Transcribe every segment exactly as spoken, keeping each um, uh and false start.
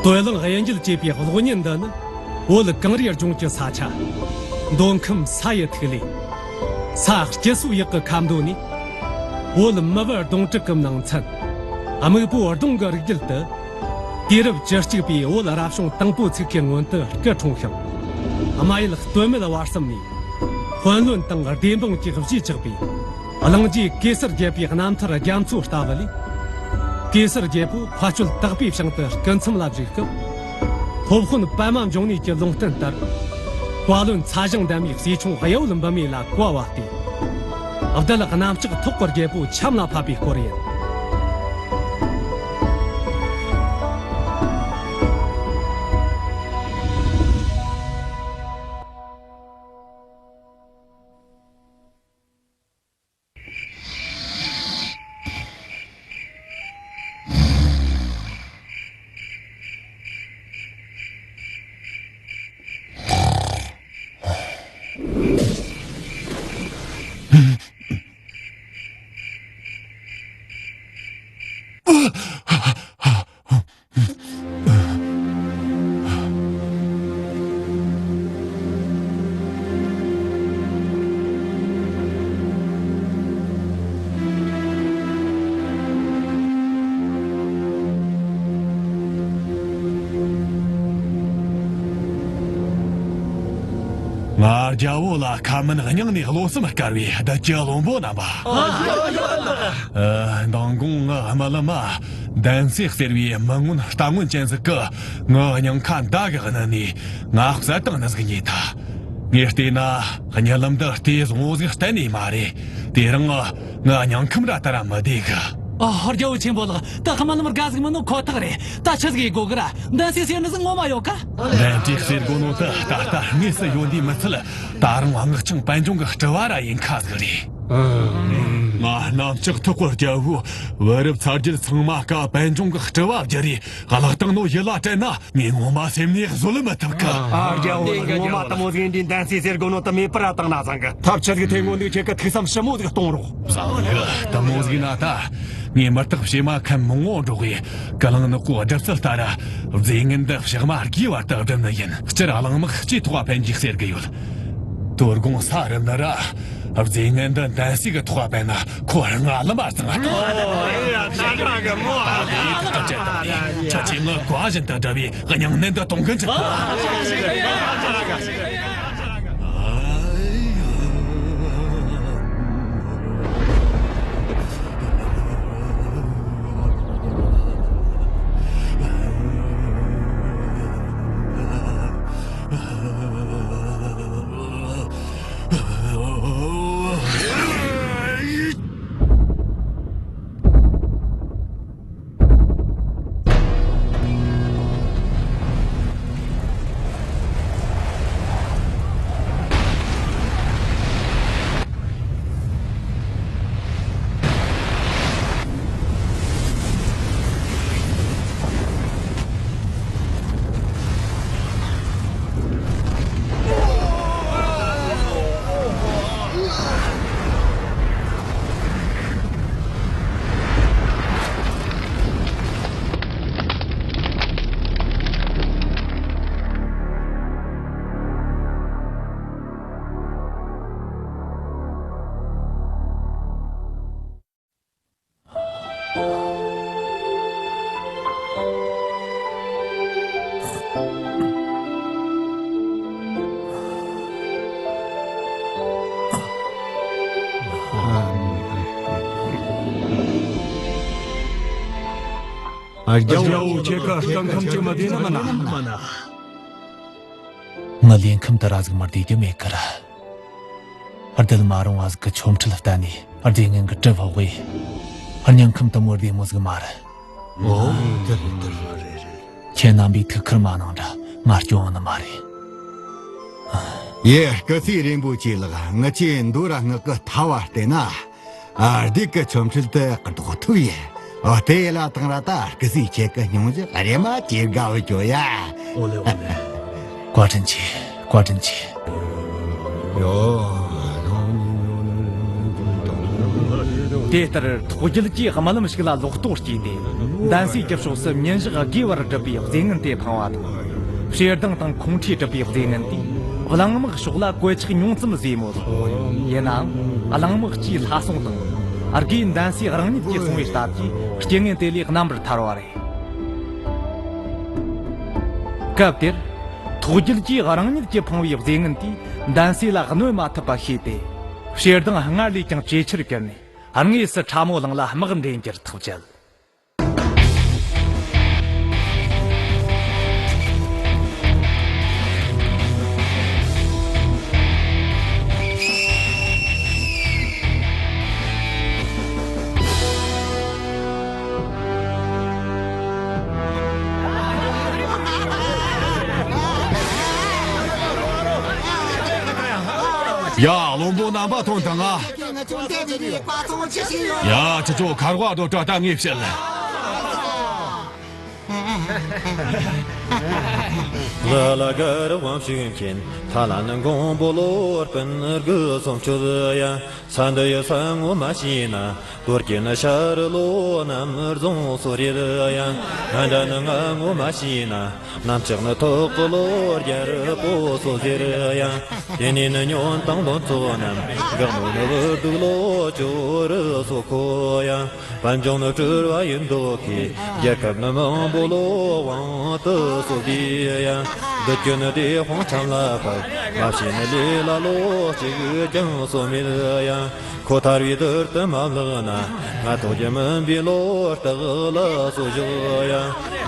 དོས་གླང་གཡུལ་འགྱེད་ཅེས་པའི་གློག་བརྙན་འདི་ནི། བོད་གངས་རིའི་ལྗོངས་ཀྱི་ས་ཆ། མདོ་ཁམས་ས་ཡི་ཐིག་ལེ། ས་སྐྱ་སོའི་གཡག་གི་ཁ་མདོ་ནས། བོད་མི་བུ་གདོང་དྲུག་གི་ནང་ཚན། སྨུག་པོ་གདོང་གི་རིགས་རྒྱུད་དུ། དུས་རབས་བཅུ་གཅིག་པའི་བོད་རབ་བྱུང་དང་པོའི་ཚིག་གི་སྔོན་དུ་སྐུ་འཁྲུངས་ཤིང་། རྨ་ཡུལ་སྟོད་སྨད་བར་གསུམ་ནས། དཔོན་བློན་དང་སྡེ་འབངས་ཀྱི་གཞིས་ཆགས་པའི། གླིང་རྗེ་གེ་སར་རྒྱལ་པོའི་རྣམ་ཐར་རྒྱ་མཚོའི་ལྟ་བ་ལས། གེ་སར་རྒྱལ་པོ་ཕ་སྤྱོད་དག་པའི་ཞིང་དུ་སྐུ་མཚམས་ལ་བཞུགས་སྐབས། སློབ་དཔོན་པདྨ་འབྱུང་གནས་ཀྱི་ལུང་བསྟན་ལྟར། བཀའ་བློན་ཚ་ཞང་འདན་མའི་གསེར་ཆུང་གཡོ་བོ་འབུམ་མེ་ལ་བཀའ་ཕབ་སྟེ། བདུད་གནམ་ལྕགས་ཐོག་གི་རྒྱལ་པོ་ཆམ་ལ་ཕབ་པའི་སྐོར་ཡིན། ང་རྒྱལ་བོ་ལ་ཁ་མིན་སྙིང་ནས་བློ་སེམས་དཀར་བའི་བདུད་ཀྱི་བློན་པོ་རྣམ་པ། ཨ། མདང་དགོང་ངའི་རྨི་ལམ་མ། འདན་སྲས་ཟེར་བའི་མི་མངོན་རྟ་མངོན་ཅན་ཟིག་གིས་ངའི་སྙིང་ཁ་མདའ་གིས་བསྣུན་ནས་ང་བསད་བཏང་ནི་ཟིག་རྙེད་ཐལ། ངས་བལྟས་ན་རྨི་ལམ་འདི་བལྟས་བཟང་བོ་ཟིག་གཏན་ནས་མ་རེད། དེ་རིང་ངའི་སྙིང་ཁམས་ར་ད་ར་མི་བདེ་གི། ཨ། རྒྱལ་བོ་ཆེན་པོ་ལགས། ད་རྨི་ལམ་དགའ་ཟིག་མིན་ནོ་ཁོ་ཐག་རེད། ད་ཆི་ཟིག་ཡེད་དགོ་གི་ར། འདན་སྲས་ཟེར་ནི་ཟིག་ངོ་མ་ཡོད་ག། འདན་སྲས་ཟེར་དགོ་ནོ་དེ་ད་ལྟ་དངོས་སུ་ཡོད་འདི་མི་ཚད། ད་རུང་སྔགས་འཆང་པད་འབྱུང་གི་སྤྲུལ་བ་ར་ཡིན་ཁ་ཟིག་རེད། ང་གནམ་ལྕགས་ཐོག་གི་རྒྱལ་བོ། བུ་རབས་ཚ་རྒྱུད་ཚང་མ་ཀ་པད་འབྱུང་གི་སྤྲུལ་བ་བརྒྱུད་རེ་བརླག་བཏང་ནོ་ཡིད་ལ་དྲན་ན། ངས་ངོ་མ་སེམས་ནས་བཟོད་མི་ཐུབ་གི། ཨ། རྒྱལ་བོ་ལགས། ངོ་མ་དེ་མོ་ཟིག་འདི་འདན་སྲས་ཟེར་དགོ་ནོ་དེ་མེད་པར་བཏང་ན་བཟང་གི། ཐབས་ཆི་ཟིག་ཐེ་ངོ་འདུག་ཁྱེད་ཀྱི་ཐུགས་བསམ་ཞིབ་མོ་ཟིག་གཏོང་རོགས། བཟང་གི། དེ་མོ་ཟིག་ན་ད། ངས་མི་རྟག་བྱེ་མ་ཁམས་མང་བོ་འགྲོགས་ཡེ། ཀི་ལིང་ནག་པོའི་གྲིབ་རྩལ་ལྟར། རྫས་ངན་འདི་ཕྱག་མ་དགུའི་བར་དུ་བསྒྲུབ་ནི་ཡིན། སྤྱིར་གླང་དམག་སྤྱིའི་ཐོག་ཕན་རྒྱུ་ཟེར་གི་ཡོད། དོ་དགོང་ས་རུབ་ནི་ར། རྫས་ངན་འདི་འདན་སྲས་གི་ཐོག་ཕན་ན་ཁོ་ང་ལམ་མ་བརྫངས་ཨ། ད་དེ་ཐག་གཅད་དང་ནི་ཁྱེད་ཀྱིས་ངའི་བཀའ་བཞིན་དུ་བསྒྲུབས་པའི་སྙིང་ནན་དུ་གཏོང་གི་འཇུག་རྒྱལ་བོ་ཁྱེད་ཀ་སྐུ་ཁམས་ཅིག་མི་བདེ་ནི་མིན་ན། ངའི་ལུས་ཁམས་དེ་ར་ཟིག་མི་བདེ་རྒྱུ་མེད་གི་ར། རྡུལ་མ་རུང་བ་ཟིག་གི་ཆོ་འཕྲུལ་བསྟན་ནས་རྫས་ངན་གི་གྲིབ་ཕོག་གི། སྙིང་ཁམས་དེ་མོ་བདེ་མོ་ཟིག་མ་རེད། ཨོ། དེ་རེད་དེ་རེད། ཁྱེད་རྣམ་པས་ཐུགས་ཁུར་མ་གནང་འདྲ་ང་སྐྱོ་འོང་ནི་མ་རེད། ཡེ། སྐུ་སྲས་རིན་པོ་ཆེ་ལགས། ངི་ཆོས་མདོ་ར་སྔགས་ཀྱི་ལྟ་བ་བལྟས་ན། ཨ། རྡུལ་གྱི་ཆོ་འཕྲུལ་དེ་ལྡོག་ཐུབ་ཡེ། ཨོ། དེ་ལ་བཏང་ར་ད་སྐུ་སྲས་ཁྱེད་ཀྱི་སྙུང་གཞི་རེ་མ་ཇེ་དགའ་བོ་བྱོས་ཡ། ཨོ་ལེ་ཨོ་ལེ། བཀའ་དྲིན་ཆེ། བཀའ་དྲིན་ཆེ། ཡོ། དེ་ལྟར་ཐོག་རྒྱལ་གྱིས་རྨི་ལམ་ཞིག་ལ་ལོག་རྟོག་སྐྱེས་ཏེ། འདན་སའི་རྒྱབ་ཕྱོགས་སུ་ཉིན་ཞག་དགུའི་བར་བསྒྲུབས་པའི་རྫས་ངན་དེ་འཕངས་པ་དང་། ཞེ་སྡང་དང་ཁོང་ཁྲོས་བསྒྲུབས་པའི་རྫས་ངན་དེས་གླང་དམག་ཕྱོགས་ལ་གོད་ཆག་ཉུང་ཙམ་བཟོས་མོད། ཡིན་ནའང་གླང་དམག་སྤྱིའི་ལྷ་སྲུང་དང་། དགེ་འདན་སའི་རང་ཉིད་ཀྱིས་སྲུང་བའི་སྟབས་ཀྱིས་རྐྱེན་ངན་དེ་ལས་རྣམ་པར་ཐར་བ་རེད། སྐབས་དེར། ཐོག་རྒྱལ་གྱིས་རང་ཉིད་ཀྱིས་འཕངས་པའི་རྫས་ངན་དེས་འདན་སའི་ལ་གནོད་མ་ཐུབ་པ་ཤེས་ཏེ། ཞེ་སྡང་སྔར་ལས་ཀྱང་ཇེ་ཆེར་གྱུར་ནས། དངོས་སུ་ཁྲ་མོ་གླིང་ལ་དམག་འདྲེན་རྒྱུར་ཐག་བཅད། ཡ། བློན་པོ་རྣམ་པ་ཐོན་དང་ང་། ཡ། ཁྱེད་ཚོ་ཁ་རོག་སྒྲོ་བྲ་ད་ངས་བཤད། ལ་ལ་གར་དབང་ཕྱུག་མཁྱེན། ཐ་ལ་ནི་མགོན་པོ་ལོ་སྤུན་དགུ་སོང་ཆུད་ཡ། ས་འདི་ཡི་ས་ངོ་མ་ཤེས་ན། བོད་ཀྱི་ནི་ཤར་ལྷོ་གནམ་རྫོང་སོ་རེད་ཡ། ང་འདྲ་ནི་ང་ངོ་མ་ཤེས་ན། གནམ་ལྕགས་ནི་ཐོག་གི་ལོ་རྒྱལ་པོ་སོ་ཟེར་ཡ། དེ་ནས་ནི་ཉོན་དང་ལོ་ཚོ་རྣམས། འགག་མོ་ནི་བུ་སྡུག་ལོ་ཅོ་རི་སོ་ཁོ་ཡ། དཔལ་འབྱོར་ནི་སྤྲུལ་བ་ཡིན་མདོག་གིས། རྒྱལ་ཁབ་ནི་མང་པོ་ལོ་དབང་དུ་སོ་བགྱིས་ཡ། བདུད་ཀྱི་ནི་སྡེ་དཔུང་ཆམ་ལ་བབས། མ་བྱས་ནི་ལས་ལ་ལོ་གཅིག་ཀྱང་སོ་མེད་ཡ། ཁོ་ཐར་བའི་དུར་དུ་མ་བརླག་ན། ང་ཐོག་རྒྱལ་མིན་པའི་ལོ་རྟགས་ལ་སོ་བཞག་ཡ།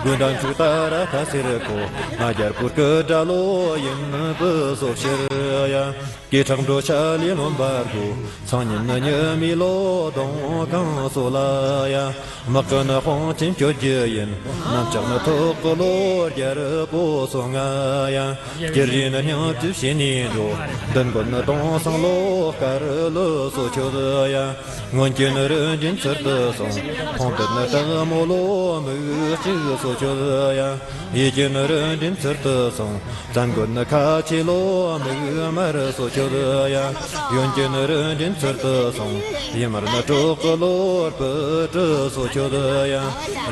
དགུན་ཟླ་མཇུག་ལྟར་ཁ་སེར་ཁོ། ང་རྒྱལ་པོ་སྐུ་དགྲ་ལོ་ཡིན་པའི་སོ་ཕྱིར་ཡ། སྐད་གྲགས་འགྲོ་ཆ་ལས་ལོན་པར་གོ། སང་ཉིན་ནི་ཉི་མའི་ལོ་གདོང་གང་སོ་ལ་ཡ། དམག་གི་ནི་དཔུང་ཆེན་བསྐྱོད་རྒྱུ་ཡིན། གནམ་ལྕགས་ནི་ཐོག་གི་ལོ་རྒྱལ་པོ་སོ་ང་ཡ། སྐྱེ་རིས་ནི་སྙིང་བཅུད་བྱས་ནས་འགྲོ། མདུན་མགོ་ནི་དུང་སང་ལོ་དཀར་ལོ་སོ་ཆོད་ཡ། སྔོན་གྱི་ནི་རིན་ཆེན་ཚུལ་དུ་སོང་། ཁོང་དུ་ནི་སྟག་མོ་ལོ་མིག་གཅིག་སོ་ཆོད་ཡ། ཡིད་ཀྱི་ནི་རིན་ཆེན་ཚུལ་དུ་སོང་། བཙན་མགོན་ནི་ཁ་ཆེ་ལོ་མིག་དམར་སོ་ཆོད་ཡ། གཡོན་གྱི་ནི་རིན་ཆེན་ཚུལ་དུ་སོང་། ཡིད་དམར་ནི་གྲོགས་ཀྱི་ལོ་སྤུ་གྲི་སོ་ཆོད་ཡ།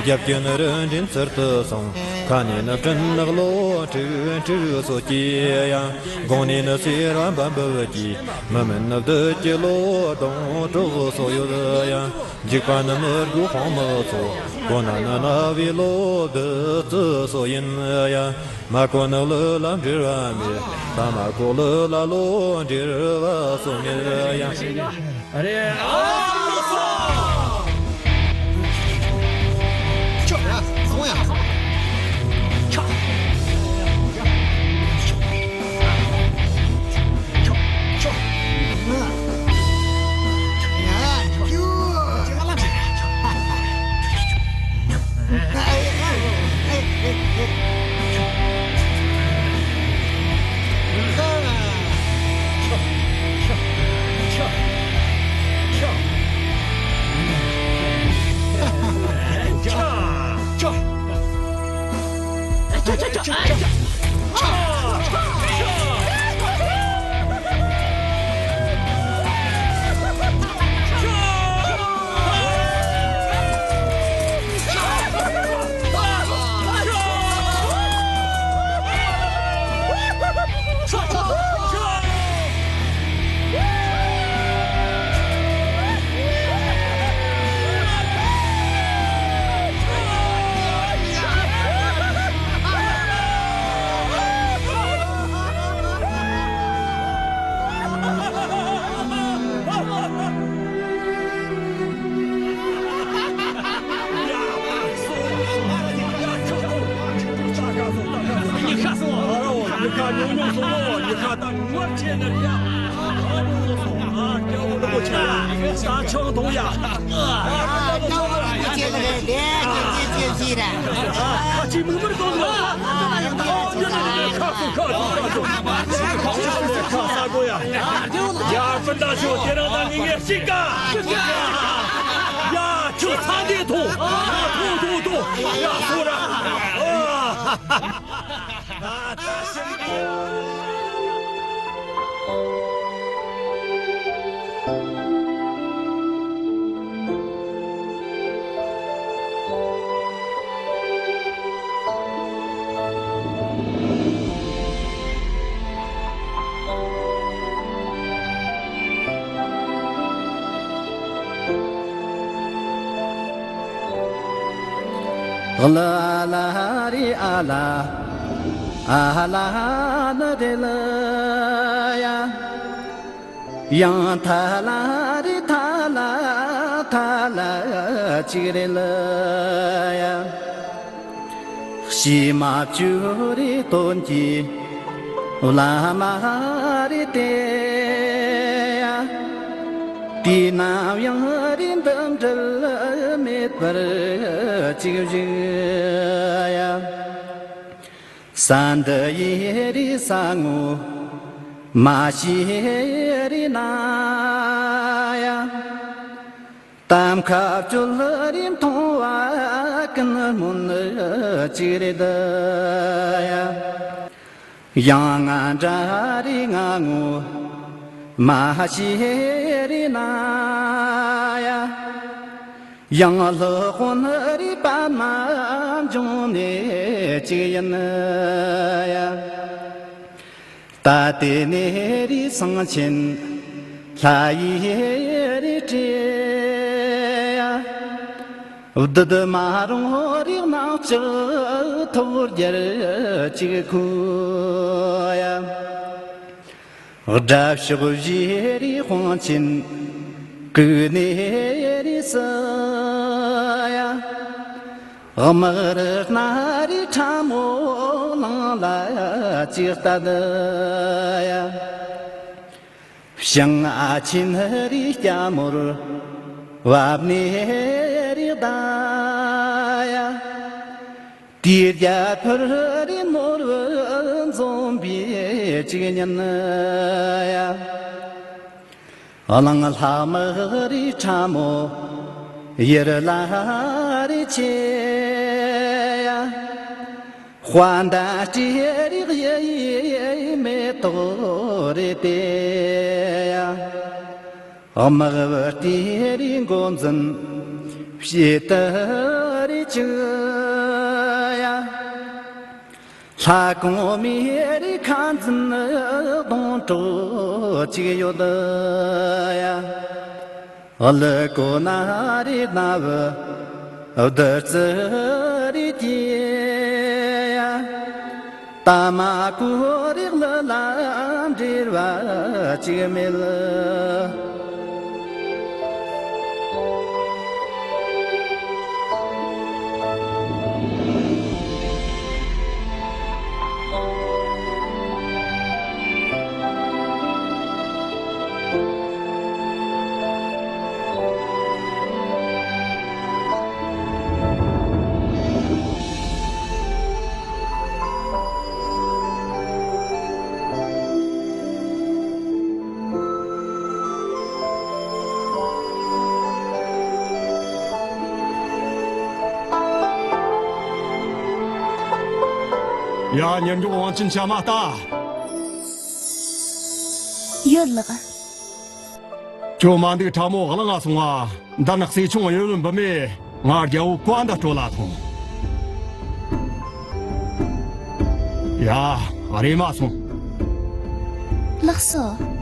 རྒྱབ་ཀྱི་ནི་རིན་ཆེན་ཚུལ་དུ་སོང་། ཁ་ནས་ནི་སྤྲིན་ནག་ལོ་འཁྲིག་འཁྲིག་སོ་སྐྱེས་ཡ། དགུང་ནས་ནི་སེར་བ་འབབ་འབབ་ཀྱིས། མི་མིན་ནི་བདུད་ཀྱི་ལོ་སྡོང་གྲོགས་སོ་ཡོད་ཡ། འཇིགས་པ་ནི་མི་དགུ་དཔུང་དམག་ཚོ། གོ་ན་ནི་རྣ་བའི་ལོ་བདུད་རྩི་སོ་ཡིན་ཡ། མ་གོ་ནི་ལུས་ལ་འབྲེལ་བ་མེད། ད་མ་གོ་ལུས་ལ་ལོ་འབྲེལ་བ་སོ་མེད་ཡ། རེད། ཨ། ཡ། སྤུན་ཟླ་ཚོ། དེ་རིང་ད་ངས་ངས་ཤིག་ག་ཡ། ཁྱོད་ཚ་འདི་ཐོངས། ཐོངས་ཐོངས་ཐོངས། ཡ། སོ་ར། ཨ། ད་ཤི་གི། ལ་ལ་རི་ཨ་ལ་ཨ་ལ་ནི་རེ་ལ་ཡ། ཡང་ཐ་ལ་རི་ཐ་ལ་ཐ་ལ་ཅིག་རེ་ལ་ཡ། ཤི་མ་བཅུ་རེ་སྟོན་གྱི་བླ་མ་རེ་དེ་ཡ། དུས་ནམ་ཡང་རེ་འདི་འབྲལ་མེད་པར་ཅིག་བཞུགས་ཡ། ས་འདི་ཡི་རི་ས་ངོ་མ་ཤེས་རི་ན་ཡ། གཏམ་ཁ་བཅོལ་རི་མཐོང་བ་ཀུན་སྨོན་ཅིག་རེད་ཡ། ཡང་ང་འདྲ་རི་ང་ངོ་མ་ཤེས་རི་ན་ཡ། ཡང་ལྷག་དོན་རི་པད་མ་འབྱུང་གནས་ཅིག་ཡིན་ཡ། ད་ལྟའི་གནས་རི་སེང་ཆེན་ལྷ་ཡི་རི་བྲིས་ཡ། བདུད་མ་རུང་རིག་ནག་ལྕགས་ཐོག་རྒྱལ་གཅིག་ཁུ་ཡ། དགྲ་ཕྱོགས་བཞི་རི་དཔུང་ཆེན་ཀུན་ནས་རི་སུ་ཡ། དམག་རི་སྣ་རི་ཁྲ་མོ་ནང་ལ་ཅིག་ལྟ་ཡ། བྱང་ཨ་ཆེན་རི་སྐྱ་མོར་བབ་ནས་རི་ད་ཡ། དེའི་རྒྱ་ཕུར་རི་ནོར་བུ་འཛོམས་པའི་ཅིག་ཉིན་ཡ། གླང་ལྷ་དམག་རི་ཁྲ་མོ་ཡར་ལ་རི་ཆེ་ཡ། དཔའ་མདའ་སྤྲེལ་རིགས་ཡི་མེ་ཏོག་རེད་དེ་ཡ། དམག་བུ་སྟེ་རི་མགོ་འཛིན་བྱེད་དུ་རི་ཅིག་ཡ། ལྷ་གོང་མའི་རི་ཁ་འཛིན་གདོང་གྲོགས་ཅིག་ཡོད་ཡ། ཀླུ་གོ་ན་རི་ན་བུ་བདུད་རྩི་རི་སྐྱེས་ཡ། ད་མ་གོ་རིགས་ལ་ལ་འབྲེལ་བ་ཅིག་མེད། ཡ། ཉེར་མགྱོགས་དབང་ཆེན་བྱ་མ་ལྟ། ཡོད་ལགས། ཁྱོད་མ་འདུག་ཁྲ་མོ་གླང་ང་སོང་ང་། འདི་ནི་བསེ་ཆུང་གཡོ་བུ་འབུམ་མས་ང་རྒྱལ་པོ་བཀའ་འདི་སྤྲོད་ལ་ཐོངས། ཡ། རེམ་མ་སོང་། ལགས་སོ།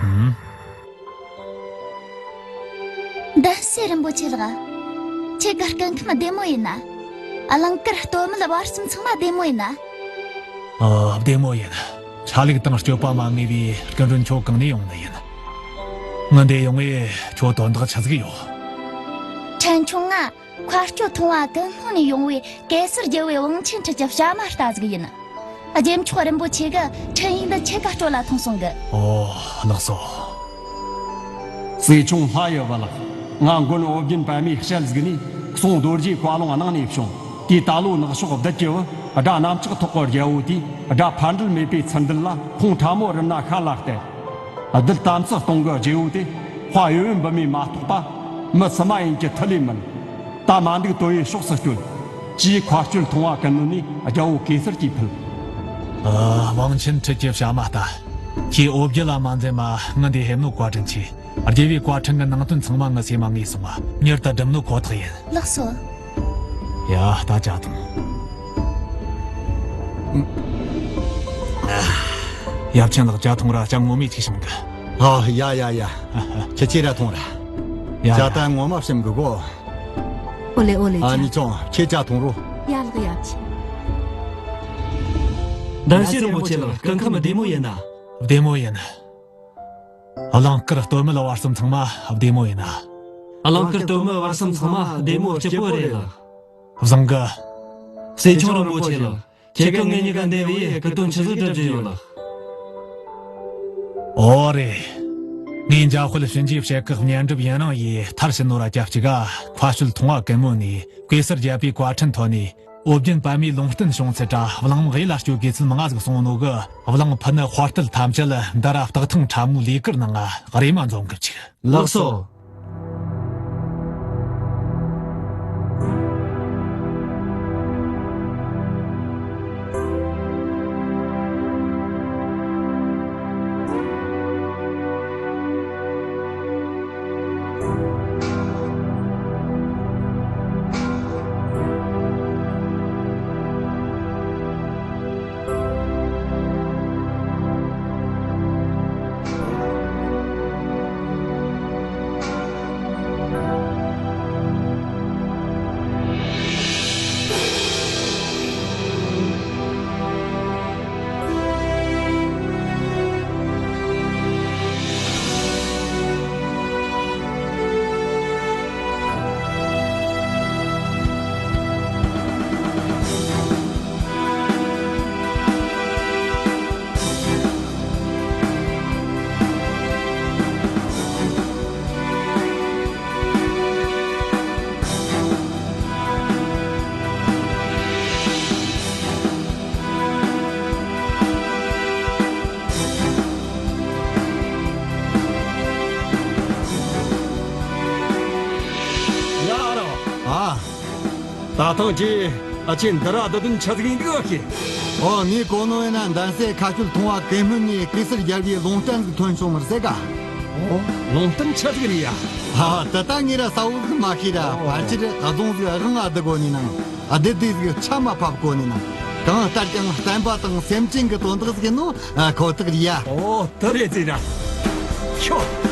ཨུམ། བདེན་བཤད་རིན་པོ་ཆེ་ལགས། ཁྱེད་ཀྱི་སྐུ་ཁམས་བདེ་མོ་ཡིན་ན། ཨ། ལང་ཀར་སྟོད་སྨད་བར་གསུམ་ཚང་མ་བདེ་མོ་ཡིན་ན། ཨ། བདེ་མོ་ཡིན། ཆ་ལུགས་དང་སྤྱོད་པ་མ་ངེས་པའི་སྐུ་མགྲོན་ཁྱོད་གང་ནས་ཡོང་ནི་ཡིན། ངི་འདི་ཡོང་ངས་ཁྱོད་དོན་དག་ཆི་ཟིག་ཡོད། ཕྲན་ཆུང་ང་མཁའ་སྤྱོད་མཐོང་བ་ཀུན་སློང་ནས་ཡོང་བའི་གེ་སར་རྒྱལ་པོའི་དབང་ཆེན་ཁྲིད་ཀྱི་བྱ་མ་ལྟ་ཟིག་ཡིན། རྗེ་མཆོག་རིན་པོ་ཆེ་གིས་འཕྲིན་ཡིག་འདི་ཁྱེད་ཀ་སྤྲོད་ལ་ཐོངས་གསུང་གི། ཨོ། ལགས་སོ། བསེ་ཆུང་ལྷ་ཡི་བུ་ལགས། ང་མགོན་ཨོ་རྒྱན་པདྨས་ཞལ་གཟིགས་ནས་གསུང་རྡོ་རྗེ་བཀའ་ལུང་གནང་ནས་བྱུང་། དེས་ད་ལོ་ནག་ཕྱོགས་བདུད་ཀྱི་བུ་དགྲ་གནམ་ལྕགས་ཐོག་གི་རྒྱལ་པོ་དེས་དགྲ་ཕན་འབྲས་མེད་པའི་ཚུལ་འདི་ལ་ཁོང་ཁྲ་མོ་རི་ན་ཤར་ལ་གཏད། བདུད་དམ་སྲི་སྟོང་གི་རྗེ་བོ་དེ་དཔའ་ཡོད་འབུམ་མེད་མ་གཏོགས་པ་མི་སུ་མ་ཡིན་གྱི་མཐུ་ལས་མིན། ད་མ་འདུག་དོན་ཡོད་ཕྱོགས་སུ་བསྐྱོད། ཅེས་མཁའ་སྤྱོད་མཐོང་བ་ཀུན་སྨོན་ནས་རྒྱལ་བོ་གེ་སར་གྱིས་ཕུལ། ཨ། དབང་ཆེན་ཁྲིད་ཀྱི་བྱ་མ་ལྟ། ཁྱེད་འོ་བརྒྱལ་ལ་མ་འཛེམ་མ། ངི་འདི་ཕེབས་ནོ་བཀའ་དྲིན་ཆེ། རྒྱལ་བའི་བཀའ་དྲིན་གྱི་ནང་དོན་ཚང་མ་ངི་སེམས་མ་ངེས་སོང་བ། མྱུར་དུ་སྒྲུབ་ནོ་ཁོ་ཐག་ཡིན། ལགས་སོ། ཡ། ད་ཇ་འཐུང་། ཡབ་ཆེན་ལགས། ཇ་འཐུང་ར། ཇ་ངོ་མས་ཅིག་བྱུང་གི། ཨ། ཡ་ཡ་ཡ། ཁྱེད་ཁྱེད་ར་འཐུང་ར། ཡ་ཇ་ཡ། ད་ངོ་མ་བྱིན་གི་གོ། ཨོ་ལེ་ཨོ་ལེ། ཨ་ཇ། ནི་ཆུང་ཁྱེད་ཇ་འཐུང་རོ། ཡ་ལགས། ཡབ་ཆེན། འདན་ཤེས་རིན་པོ་ཆེ་ལགས། སྐུ་ཁམས་བདེ་མོ་ཡིན་ན། བདེ་མོ་ཡིན། གླིང་དཀར་སྟོད་སྨད་བར་གསུམ་ཚང་མ་བདེ་མོ་ཡིན་ན། གླིང་དཀར་སྟོད་སྨད་བར་གསུམ་ཚང་མ་བདེ་མོ་སྐྱིད་པོ་རེད་ལགས། བཟང་གི། སྲས་ཆུང་རིན་པོ་ཆེ་ལགས། ཁྱེད་ཀྱིས་ངེད་གཉིས་ཀ་འདི་བས་སྐུ་དོན་ཆི་ཟིག་སྒྲུབ་རྒྱུ་ཡོད་ལགས། ཨོ་རེད། ངས་འཇམ་དཔལ་གཤིན་རྗེའི་བྱེད་ཀྱི་བསྙེན་སྒྲུབ་ཡུན་རིང་ཡིས་མཐར་ཕྱིན་ནོ་ར། སྐབས་གཅིག་ག་མཁའ་སྤྱོད་མཐོང་བ་ཀུན་སྨོན་ནས་གེ་སར་རྒྱལ་པོའི་བཀའ་དྲིན་ཐོབ་ནས། ཨོ་བརྒྱན་པདྨའི་ལུང་བསྟན་བྱུང་ཚུལ་ར། གླིང་བུམ་གཡུལ་ལ་སྐྱོད་དགོས་ཚུལ་མང་ང་ཟིག་གསུངས་ནོ་གི། གླིང་ཕུ་ནུ་དཔའ་རྟུལ་ཐམས་ཅད་འདི་ར་སྟག་ཐང་ཁྲ་མོའི་ལས་ཀར་ནང་ང་རེ་མ་འཛོམས་གི་བཅུག། ལགས་སོ། ཡ་རོ། ཨ། ད་ཐེངས་ཀྱི་ཨ་ཆེན་འདི་ར་བདུད་དོན་ཆ་ཟིག་ཡིན་འདུག་ཨ་ཤེ། ཨོ། ངས་གོ་ནོ་ཡིན་ན་འདན་སྲས་མཁའ་སྤྱོད་མཐོང་བ་ཀུན་སྨོན་ནས་གེ་སར་རྒྱལ་བའི་ལུང་བསྟན་ཟིག་ཐོན་བྱུང་བར་ཟེར་ག། ཨོ། ལུང་བསྟན་ཆ་ཟིག་རེད་ཡ། ཨ། དེ་ད་ངས་ར་གསལ་བོ་ཟིག་མ་ཤེས་ར། ཨོ། ཕལ་ཆེར་རྫོང་ཟིག་དབང་ང་བསྡུ་གོ་ནི་ནང་། ཨ། བདུད་སྡེ་ཟིག་ཆ་མ་ཕབ་གོ་ནི་ནང་། གང་ལྟར་ཀྱང་བསྟན་པ་དང་སེམས་ཅན་གྱི་དོན་དག་ཟིག་ཡིན་ནོ། ཨ། ཁོ་ཐག་རེད་ཡ། ཨོ། དེ་རེད་ཟེར་ར། ཤོག།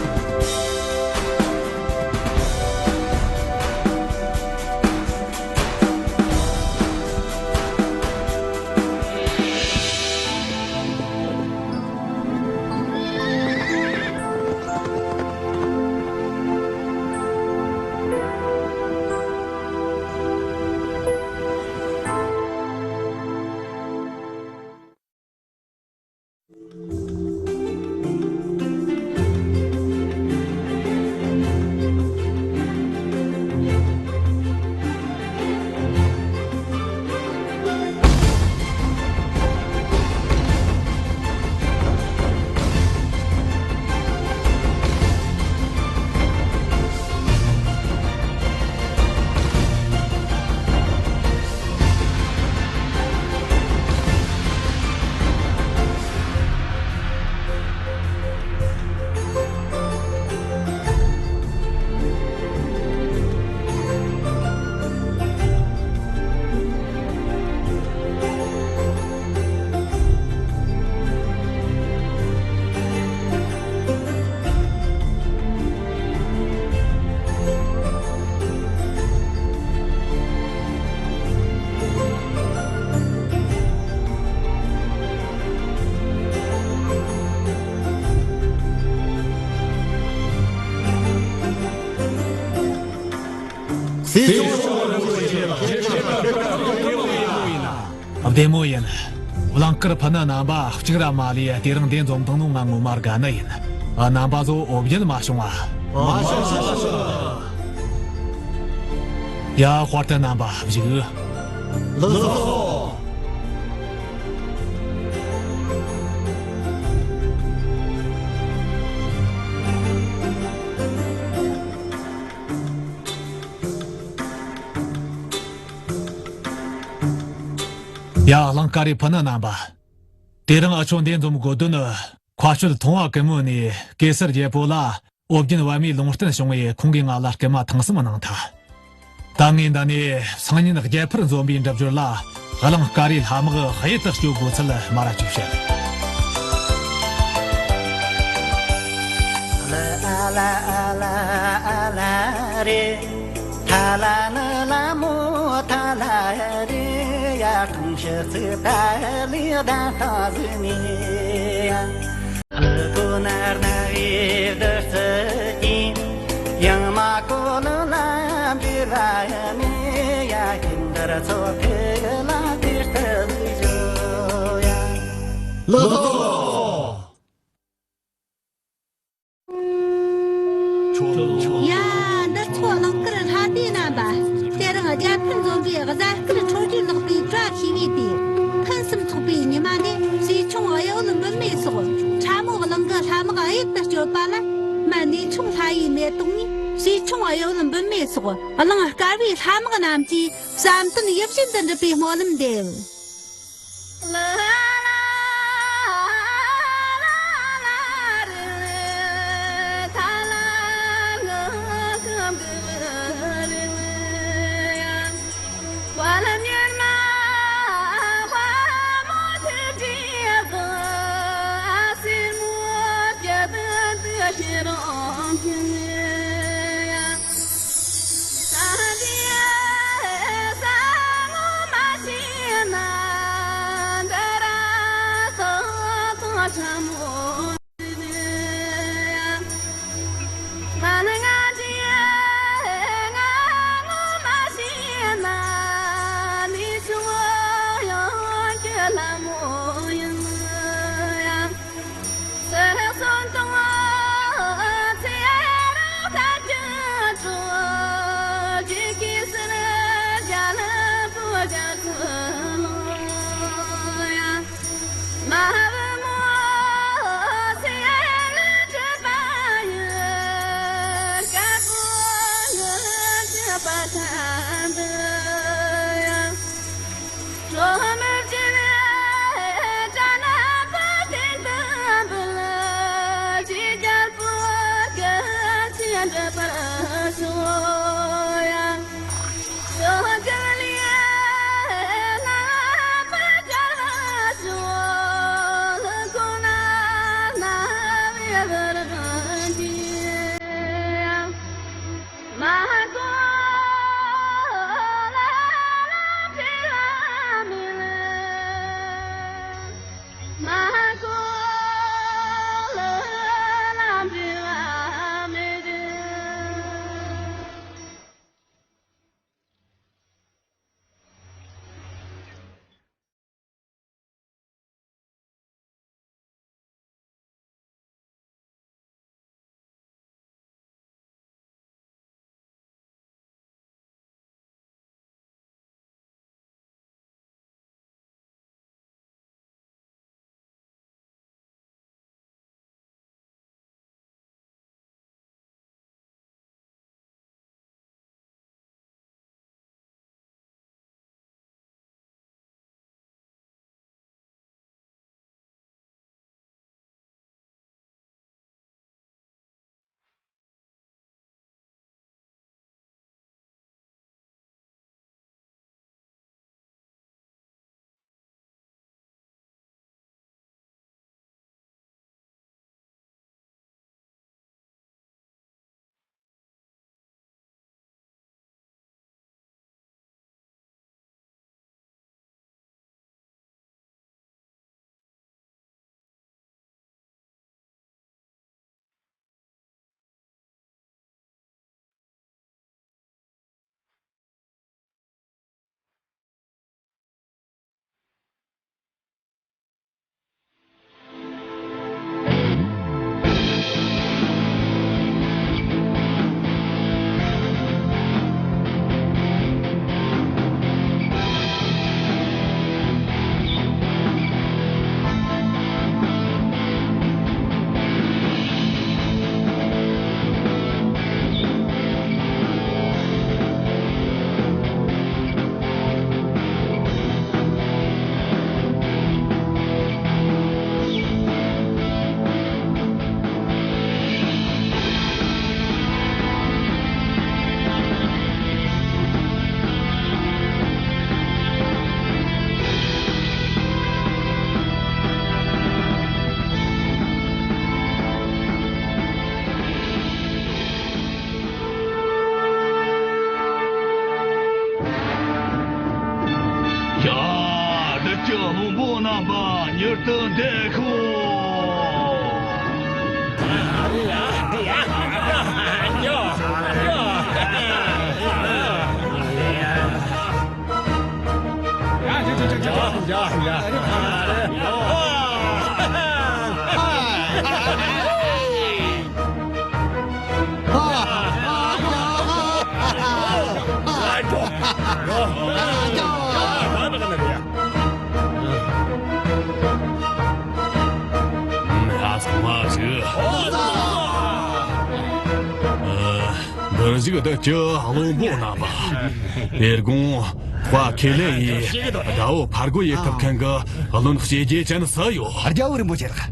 བདེ་མོ་ཡིན། གླིང་དཀར་ཕུ་ནུ་རྣམ་པ་གཅིག་ར་མ་ལུས་དེ་རིང་འདི་འཛོམས་བཏང་ནོ་ང་ངོ་མ་དགའ་ནི་ཡིན། རྣམ་པ་ཚོ་འོ་བརྒྱལ་མ་བྱུང་ང་། མ་བྱུང་། ཡ། དཔའ་རྟུལ་རྣམ་པ་བཞུགས། ལགས་སོ། ཡ། གླིང་དཀར་རིའི་ཕུ་ནུ་རྣམ་པ། དེ་རིང་ཨ་ཆོ་འདི་འཛོམས་དགོས་དོན་ནི། མཁར་ཤུལ་ཐང་བ་གི་མོ་ནས་གེ་སར་རྒྱལ་པོ་ལ་ཨོ་རྒྱན་པདྨའི་ལུང་བསྟན་བྱུང་བས། ཁོང་གིས་ང་ལ་སྐུལ་མ་ཐེངས་གསུམ་གནང་ཐལ། ད་ངས་འདི་ནས་སང་ཉིན་རྒྱལ་ཕུར་འཛོམས་པའི་འགྲུབ་སྦྱོར་ལ། གླིང་དཀར་རིའི་ལྷ་དམག་གཡུལ་དུ་སྐྱོབ་དགོས་ཚུལ་མར་ཅིག་བཤད། ལགས་སོ། ཡ། འདི་ཚོ་གླིང་དཀར་ལྷ་སྡེ་རྣམ་པ། དེ་རིང་རྒྱལ་ཕུར་འཛོམས་པའི་གཟའ་སྐར་འཕྲོད་སྦྱོར་ལེགས་པའི་བཀྲ་ཤིས་པའི་དུས། ཕུན་སུམ་ཚོགས་པའི་ཉི་མ་འདི། སྲས་ཆུང་གཡོ་བུ་འབུམ་མེ་སོགས་ཁྲ་མོ་གླིང་གི་ལྷ་དམག་གཡུལ་དུ་སྐྱོབ་པ་ལ། སྨན་ནུས་ཆུང་ལྷ་ཡི་མེ་ཏོག་ནས། སྲས་ཆུང་གཡོ་བུ་འབུམ་མེ་སོགས་གླིང་དཀར་བའི་ལྷ་དམག་རྣམས་ཀྱིས་བསམ་དོན་ཡིད་བཞིན་དུ་འགྲུབ་པའི་སྨོན་ལམ་འདེབས། རྣམ་པ་མྱུར་དུ་འདེགས་ཤོག་འདིར་བཞུགས་བདུད་ཀྱི་བློན་པོ་རྣམ་པ། དེ་དགོང་དཔའ་ཁས་ལེན་ཡིས་དགྲ་བོ་ཕར་རྒོལ་ཡེད་ཐུབ་མཁན་གྱི་བློན་གཤིན་རྗེ་ཅན་སུ་ཡོད། རྒྱལ་བོ་རིན་པོ་ཆེ་ལགས།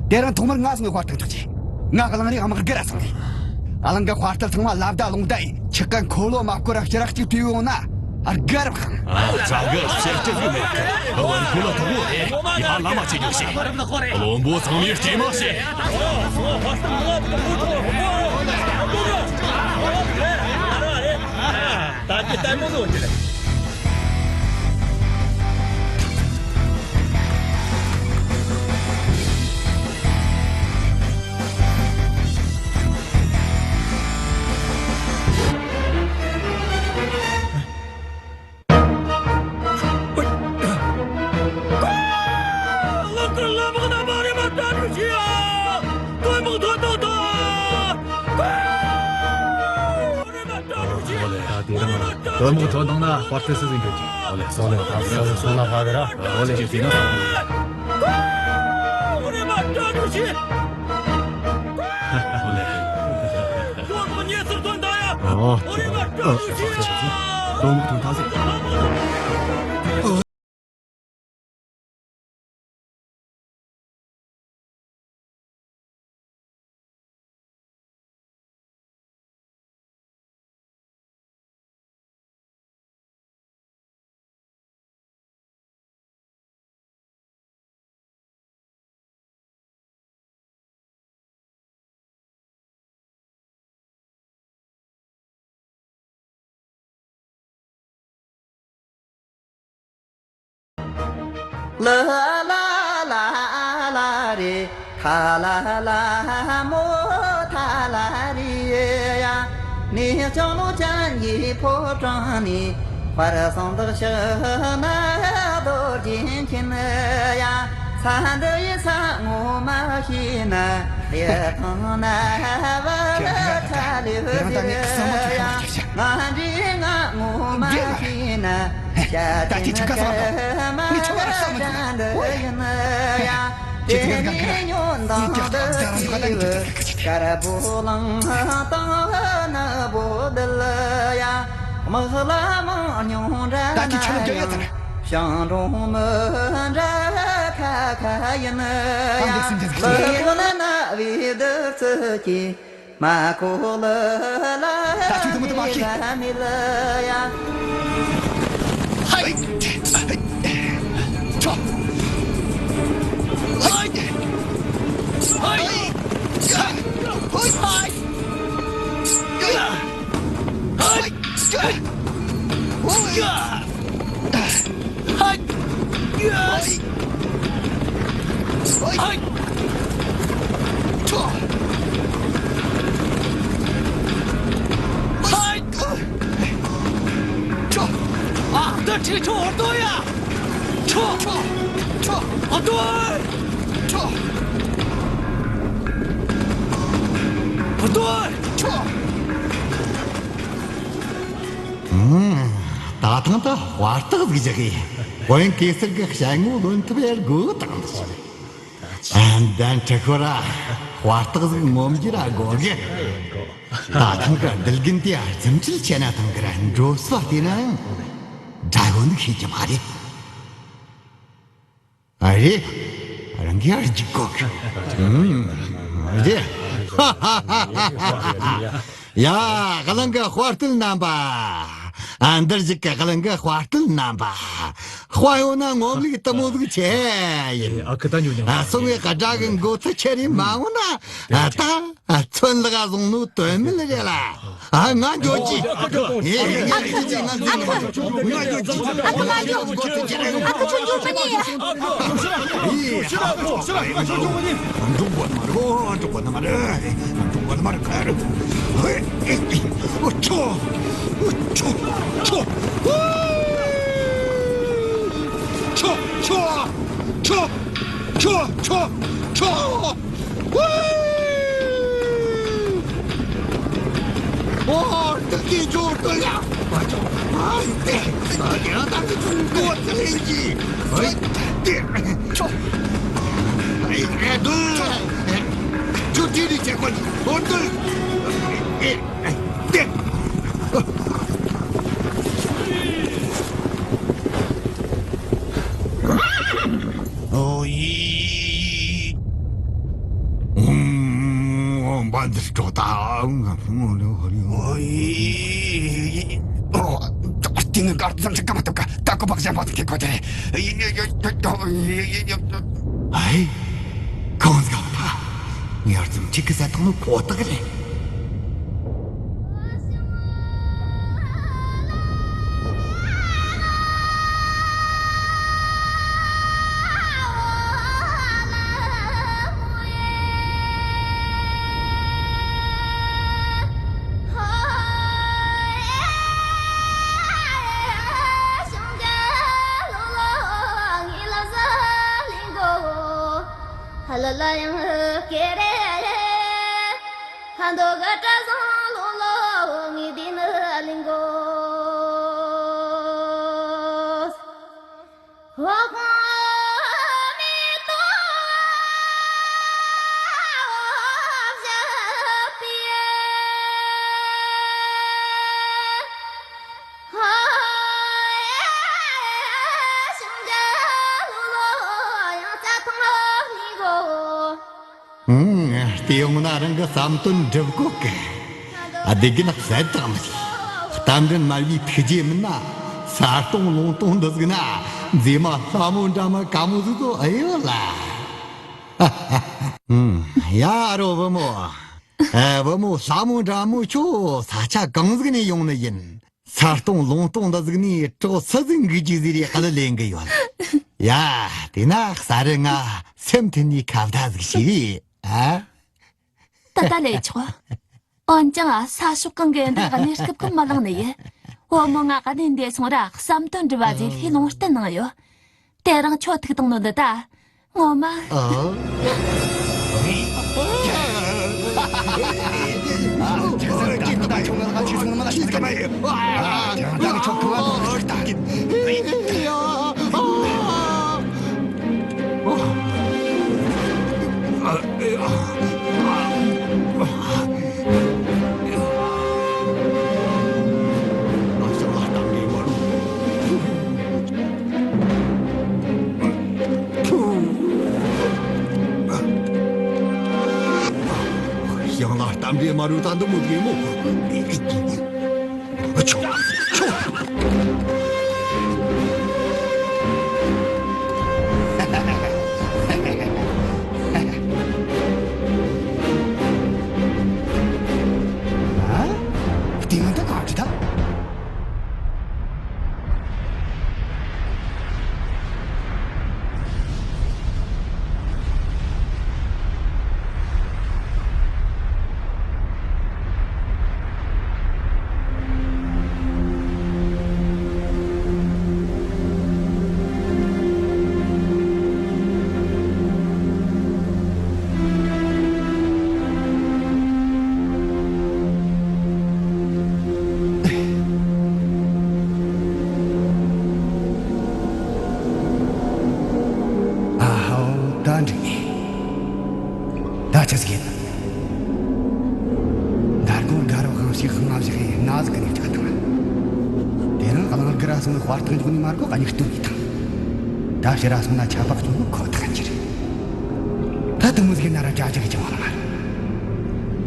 དེ་རིང་ཐོག་མར་ང་སོང་ངས་དཔར་བཏང་ཆོག་ཅིག་ང་གླིང་རིགས་དམག་སྒར་ར་སོང་ངས། གླིང་གི་དཔའ་རྟུལ་ཚང་མ་ལ་བརྡ་རླུང་རྟ་ཡིས་ཆི་ཀ་འཁོར་ལོ་མ་བསྐོར་ར་ཞི་རག་ཅིག་བྲོས་ཡོང་ན་དགའ་རབ་ཤང་། ཨ། ཙག་གི་བཤད་རྒྱུ་ཟིག་མེད་གི། བར་ཁོ་ལ་ཐོག་བོ་རེད། ཡ་བླ་མ་ཆེ་རྒྱུ་ཞིག་བློན་པོ་ཚང་མས་སྐྱེལ་མ་བྱེད། ད་ཀྱི་ལྟད་མོ་ནོར་གྱི་རེད། དོན་མོ་དོན་དང་ན་པར་ཏི་སི་ཟིན་འགྲོ་གི། ཨོ་ལེ་སོང་ལེ་ད་སོང་ལེ་སོང་ལ་ཕ་གི་ར། ཨོ་ལེ་ཅི་ཟིན་ན། ཨོ་ལེ། ཨོ། དོན་མོ་དོན་ཐག་ཟིན། ལ་ལ་ལ་ལ་རེ། ཐ་ལ་ལ་མོ་ཐ་ལ་རེ་ཡ། ནས་ལྕང་ལོ་ཅན་གྱི་ཕོ་བྲང་ནས། དཔལ་གསང་བདག་ཕྱག་ན་རྡོ་རྗེ་མཁྱེན་ཡ། ས་འདི་ཡི་ས་ངོ་མ་ཤེས་ན། ཡི་ཐང་ན་བ་ལ་ཆ་ལེ་བ་ཟེར་ཡ། ང་འདྲི་ང་ངོ་མ་ཤེས་ན། བྱ་ཅན་ཁ་མ་ཅན་འདི་ཡིན་ཡ། དེ་ནས་ཉོན་དང་འདི་ཞིག་དཀར་པོ་ལང་དང་ནག་པོ་འདི་ལ་ཡ། དམག་ལ་མང་ཉུང་འདྲ་ན་ཡང་ཞང་འབྲོང་མི་འདྲ་ཁ་ཁ་ཡིན་ཡ། ལི་ཀོ་ན་ན་བའི་འདི་ཚུ་གི་མ་ཁོ་ལི་ལ་མི་ལ་མི་ལི་ཡ། ཧའི། ཆོ། ཧའི། ཧའི། ཧའི། ཧའི། ཧའི། ཧའི། ཧའི། ཧའི། ཧའི། ཧའི། ཨ། ད་ཁྲིད་ཆོག་འོར་དོ་ཡ། ཆོ། ཆོ། ཨ་དོ། ཆོ། ཨ་དོ། ཆོ། ཨུམ། ད་ཐེངས་ད་དཔའ་རྟགས་ཟིག་བཞག་གི། དཔོན་གེ་སར་གི་ཞལ་ངོ་ལོན་ཐུབ་ཡར་དགོས་དང་། ཨ། འདན་ཁྲི་ཁོ་ར། དཔའ་རྟགས་ཟིག་ངོམ་རྒྱུ་ར་དགོས་གི། ད་ཐེངས་གི་འདུལ་རྒྱུན་དེ་རྫུ་འཕྲུལ་ཆེ་ན་ཐང་གི་ར་འགྲོ་ས་བལྟས་ན་ཡང་དགྲ་བོ་འདུག་ཤེས་ཀྱི་མ་རེད། ཨ་རེད། རང་གིས་ཨར་འཇིག་གོ་གི། ཨུམ། རེད། ཡ། གླིང་གི་དཔའ་རྟུལ་རྣམ་པ། ཨ། འདིར་བཞུགས་ཀྱི་གླིང་གི་དཔའ་རྟུལ་རྣམ་པ། དཔའ་ཡོད་ན་ངོམ་ལུགས་དུ་མོ་ཟིག་ཆེ་ཡིན། ཨ། ཁི་ད་ཉོ་ཉོ། ཨ། སོང་བའི་དགྲ་གི་མགོ་ཚུ་ཁྱེར་རེ་མ་འོང་ན། ཨ། ད། ཨ། ཚོན་ལག་བཟུང་ནོ་དོན་མེད་རེད་ལ། ཨ། ང་འགྱོ་གི། ཨ་ཁུ། ཨ་ཁུ། ཨ་ཁུ། ཨ་ཁུ། ཨ་ཁུ། ཨ་ཁུ། ཨ་ཁུ། ཁྱོད་འགྱོ་མི་ཉན་ཡ། འགྲོ་དགོས་ནི་མ་རེད། འགྲོ་དགོས་ནི་མ་རེད། ཨོ། ཆོ། ཨོ། ཆོ། ཆོ། ཆོ། ཆོ། ཆོ། ཆོ། ཆོ། ཆོ། ཧུའི། ཨོ། ཏི་ཀི་ཇོ་ཏི་ཡ། ཨ་ཅོ། ཨ་ཡུ་ཏེ། ཨ་ཡ་ད་ཀི་ཅུང་གོ་ཏི་ལེན་ཅི། ཨ་ཏེ། ཅོ། ཨ་ཡ་ཨ་དུ། ཅོ་ཏི་རི་ཅེ་ཀོ། ཨོ་ཏུ། ཨེ། ཨེ། ཏེ། ཨོ་ཡི། ཨོམ་བན་དེ་སྤྲོ་ད། ཨོ་ཡི། ཨོ། ཏིང་ངེ་གར་ཙམ་ཞིག་ག་མ་ཐུབ་ཀ་ད་ཀོ་བག་ཞན་པ་དེ་ཁེ་ཁོ་དེ། ཨའི། གང་ཟིག་ཕ། ངེར་ཙམ་ཅིག་གི་ཟ་ཐང་ནོ་ཁོ་ཐག་རེད། ཧ་ལ་ལ་ཡང་ཀེ་རེ། ཧ་འདོ་ག་བཀྲ་བཟང་ལོ་ལོ་ངེས་དེ་ནི་གླིང་གོ། འོ་ཁོང་མེ་ཏོག་བཞད་པའི། ཨང་། དེ་ཡོང་ན་རང་གི་བསམ་དོན་འགྲུབ་གོ་གི། ཨ། བདེ་རྒན་གསལ་དག་མི་ཤེས། རྟ་མགྲིན་དམར་བའི་ཐུགས་རྗེ་མིན་ན། ས་སྟོང་ལུང་སྟོང་འདི་ཟིག་ན། མཛེས་མ་ལྷ་མོ་འདྲ་མ་དཀའ་མོ་ཟིག་ཏུ་ཨེ་ཡོད་ལ། ཨང་། ཡ་རོ་བུ་མོ། ཨ། བུ་མོ་ལྷ་མོ་འདྲ་མོ་ཁྱོད་ས་ཆ་གང་ཟིག་ནས་ཡོང་ནི་ཡིན། ས་སྟོང་ལུང་སྟོང་འདི་ཟིག་ནས་གྲོགས་སུ་ཟིག་འགུལ་རྒྱུ་ཟིག་རེད། ཧ་ལ་ལེན་གི་ཡོད། ཡ། དེ་ན་གསར་རུ་ང་སེམས་མཐུན་ནས་ཁ་བརྡ་ཟིག་བྱས་རེད། ཨ། ད་ད་ལས་ཆོག་འོན་ཀྱང་ས་ཕྱོགས་གང་གི་འདི་གནས་སྐབས་ཀྱི་མི་ལངས་ནི་ཡིན། བུ་མོ་ང་གནས་འདི་སོང་ར་བསམ་དོན་འགྲུབ་པ་ཟིག་ལྷས་ལུང་བསྟན་གནང་ཡོད། དེ་རིང་ཁྱོད་ཐུག་བཏང་ནོ་འདི་ད། ངོ་མ། ཨ། ཞིང་ལ་གཏམ་འདྲེ་མ་རུ་ད་འདི་མོ་གེ་མོ། ཆོ་ཆོ། ཨ། སྟེང་འདི་ག་རེད་ད། ཨ་ཧོ། ད་འགྲིག་ནི། ད་ཆི་ཟིག་ཡིན། མདང་དགོང་དགའ་རབ་དབང་ཕྱུག་དབང་བཞག་ཡིན་ན་ཟིག་གི་ནས་ཆགས་དང་། དེ་རིང་གླང་དགར་སོང་ནི་དཔར་ཐང་འཇོག་ནི་མ་གོ་ག་ཉིག་སྟོན་ཡིན་དང་། ད་ཕྱིར་སོང་ན་ཆད་པ་གཅོད་གོ་ཁོ་ཐག་ཡིན་གྱི་རེད། ད་དུང་མོ་ཟིག་ན་ར་རྒྱ་རྒྱ་གི་ཅང་བ་ལ་མ་རེད།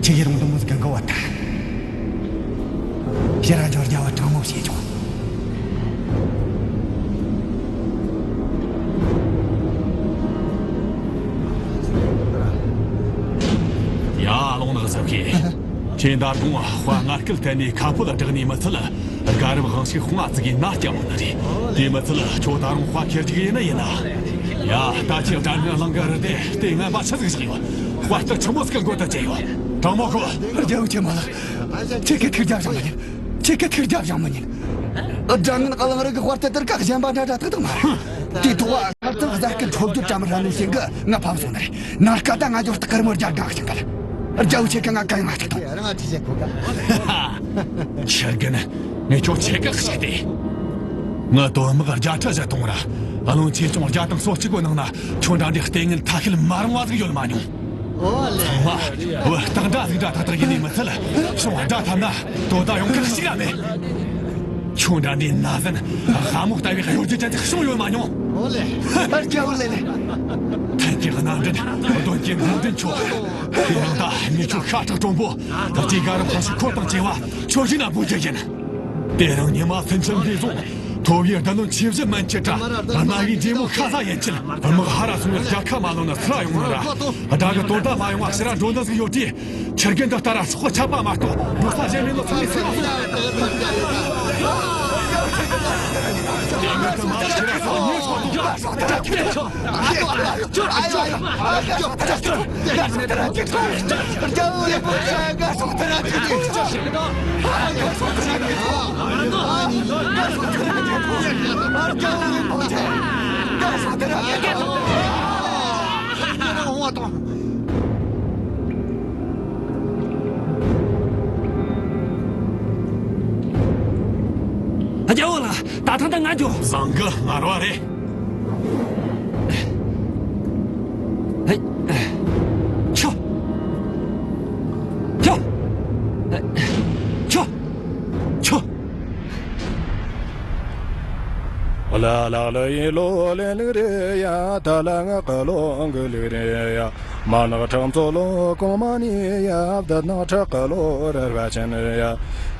ཁྱེད་ཡི་རང་དུ་མོ་ཟིག་གི་འགོ་བ་ད། ཕྱིར་ར་འབྱོར་རྒྱ་བ་དྲང་མོ་བྱེད་ཆོག་ཡ། ལོང་ནག་ ཟོ་ཁེ། ཁྱེད་ད་དགོང་དཔའ་ངར་སྐད་བཏོན་ནས་ཁ་ཕོ་ལ་བསྒྲགས་ནས་མི་ཚད་དགའ་རབ་དབང་ཞིག་དཔུང་ང་བཙུགས་ནས་ན་སྐྱ་མོ་ནི་རེད། དེ་མི་ཚད་ཁྱོད་ད་རུང་དཔའ་ཁེར་རྒྱུག་ཡིན་ན་ཡིན་ན། ཡ། ད་ཁྱེད་དགྲ་ངན་གླིང་གི་རི་དེ་ལྟས་ངན་པ་ཆི་ཟིག་བཞག་ཡོད། དཔའ་རྟགས་ཆི་མོ་ཟིག་གི་མགོ་ད་བཅད་ཡོད། དྲང་མོ་ཁོ། རྒྱལ་བོ་ཆེན་མོ་ལགས། ཁྱེད་ཀྱི་ཐུགས་རྒྱལ་བཞེངས་མི་ཉན། ཁྱེད་ཀྱི་ཐུགས་རྒྱལ་བཞེངས་མི་ཉན། དགྲ་ངན་གླིང་རི་གི་དཔའ་རྟགས་དེར་ཀ་གཞན་པ་འདྲ་འདྲ་ཏག་ཏག་མ་རེད། དེའི་ཐོག་ཁ་རྩང་གཟའ་སྐར་འཕྲོད་སྦྱོར་དྲ་མི་ར་ནུ་ཞིག་གི་ང་ཕམ་སོང་ནི་རེད། ནར་ཀ་ད་ང་འབྱོར་སྟེགས་དཀར་མོར་རྒྱ་དགའ་ཞིང་གལ། རྒྱལ་བོ་ཆེ་གི་ང་གན་མ་ཐུག་དང་། ཁྱེད་ཀྱིས་ནི་ངས་ཁྱོད་ཆེ་གི་ཞིག་སྟེ། ངའི་དོན་དམག་བརྒྱ་ཕྲག་བཞི་གཏོང་ར། ཨ་ལོང་ཆེ་ཆུང་བརྒྱ་དང་སོ་གཅིག་གི་ནང་ན་ཁྱོད་འདྲ་འདྲའི་ལྟས་ངན་ཐ་ཤལ་མ་རུང་བ་ཟིག་ཡོད་མ་མྱོང་། ཚང་མ་བུ་སྟག་འདྲ་ཟིག་འདྲ་ཏག་ཏག་ཡིན་ནི་མི་ཚད་ཤོང་བ་འདྲ་ཐམ་ན་དོ་ད་ཡོང་གི་ཞིག་ལ་མེད། ཁྱོད་འདྲ་འདྲའི་ན་ཟན་ལྷ་མོ་ལྟ་བུའི་གཡོ་སྒྱུ་ཅན་ཞིག་ཤོང་ཡོད་མ་མྱོང་། ཨོ་ལེ། ཨར་ཀྱ་ཨོ་ལེ་ལེ། ཐན་གྱི་རྣམ་འདྲེན་གདོན་གྱི་མགོ་འདྲེན་ཁྱོད། དེ་ཡང་ད་མི་ཁྱོད་ཤ་ཁྲག་གྲོང་པོ་ད་ཅི་ག་རུ་ཕ་ཤི་ཁོ་དང་བཅས་པ་ཁྱོད་ཤི་ན་བུ་རྒྱུ་ཡིན། དེ་རིང་ཉི་མ་སུན་འབྱིན་འདི་བཟུང་། ཐོ་བའི་རྡུལ་ལོན་ཆེ་བཞི་མན་ཆད་དྲ། རྣ་བའི་འདྲེ་མོ་ཤ་ཟ་ཡན་ཆད། དམག་ཧ་ར་སོང་བའི་རྒྱལ་ཁ་མ་ལོན་ན་སུ་ར་ཡོང་ནི་ར། དགྲ་གི་དོ་ཟླ་མ་ཡོང་བ་ཕྱི་ར་འགྲོ་འདི་ཟིག་ཡོད་དུས། ཁྱེད་རྒན་འདི་ལྟ་ར་སྲོག་ཆད་པ་མ་གཏོགས་འགྲོ་ས་གཞན་མེད་ནོ་ཚང་མས་ཚེ་བ་སོང་། རྒྱལ་བོ་ལགས། ད་ཐེངས་ད་ང་འགྱོ། བཟང་གི་ངར་བ་རེད། ཧེ། ཆོ། ཆོ། ཆོ། ཆོ། ལ་ལག་ལ་ཡིན་ལོ་ལེན་ལུགས་རེད་ཡ། ད་ལ་ང་ཀ་ལོ་འགུལ་ལུགས་རེད་ཡ། མ་ནག་ཁྲག་མཚོ་ལོ་གོང་མ་ནི་ཡ། བདག་ནག་ཁྲག་ཀ་ལོ་རར་བ་ཅན་ཡ།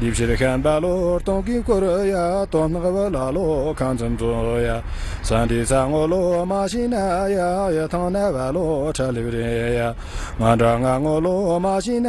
ཡིབ་ཕྱིར་ཤན་པ་ལོ་སྟོང་གི་སྐོར་ཡ། དོན་ནག་བ་ལ་ལོ་ཁང་ཚན་ཚོ་ཡ། ས་འདི་ས་ངོ་ལོ་མ་ཤི་ན་ཡ། ཡ་ཐང་ན་བ་ལོ་ཁྲ་ལིབ་རེད་ཡ། ང་འདྲ་ང་ངོ་ལོ་མ་ཤི་ན་ཡ།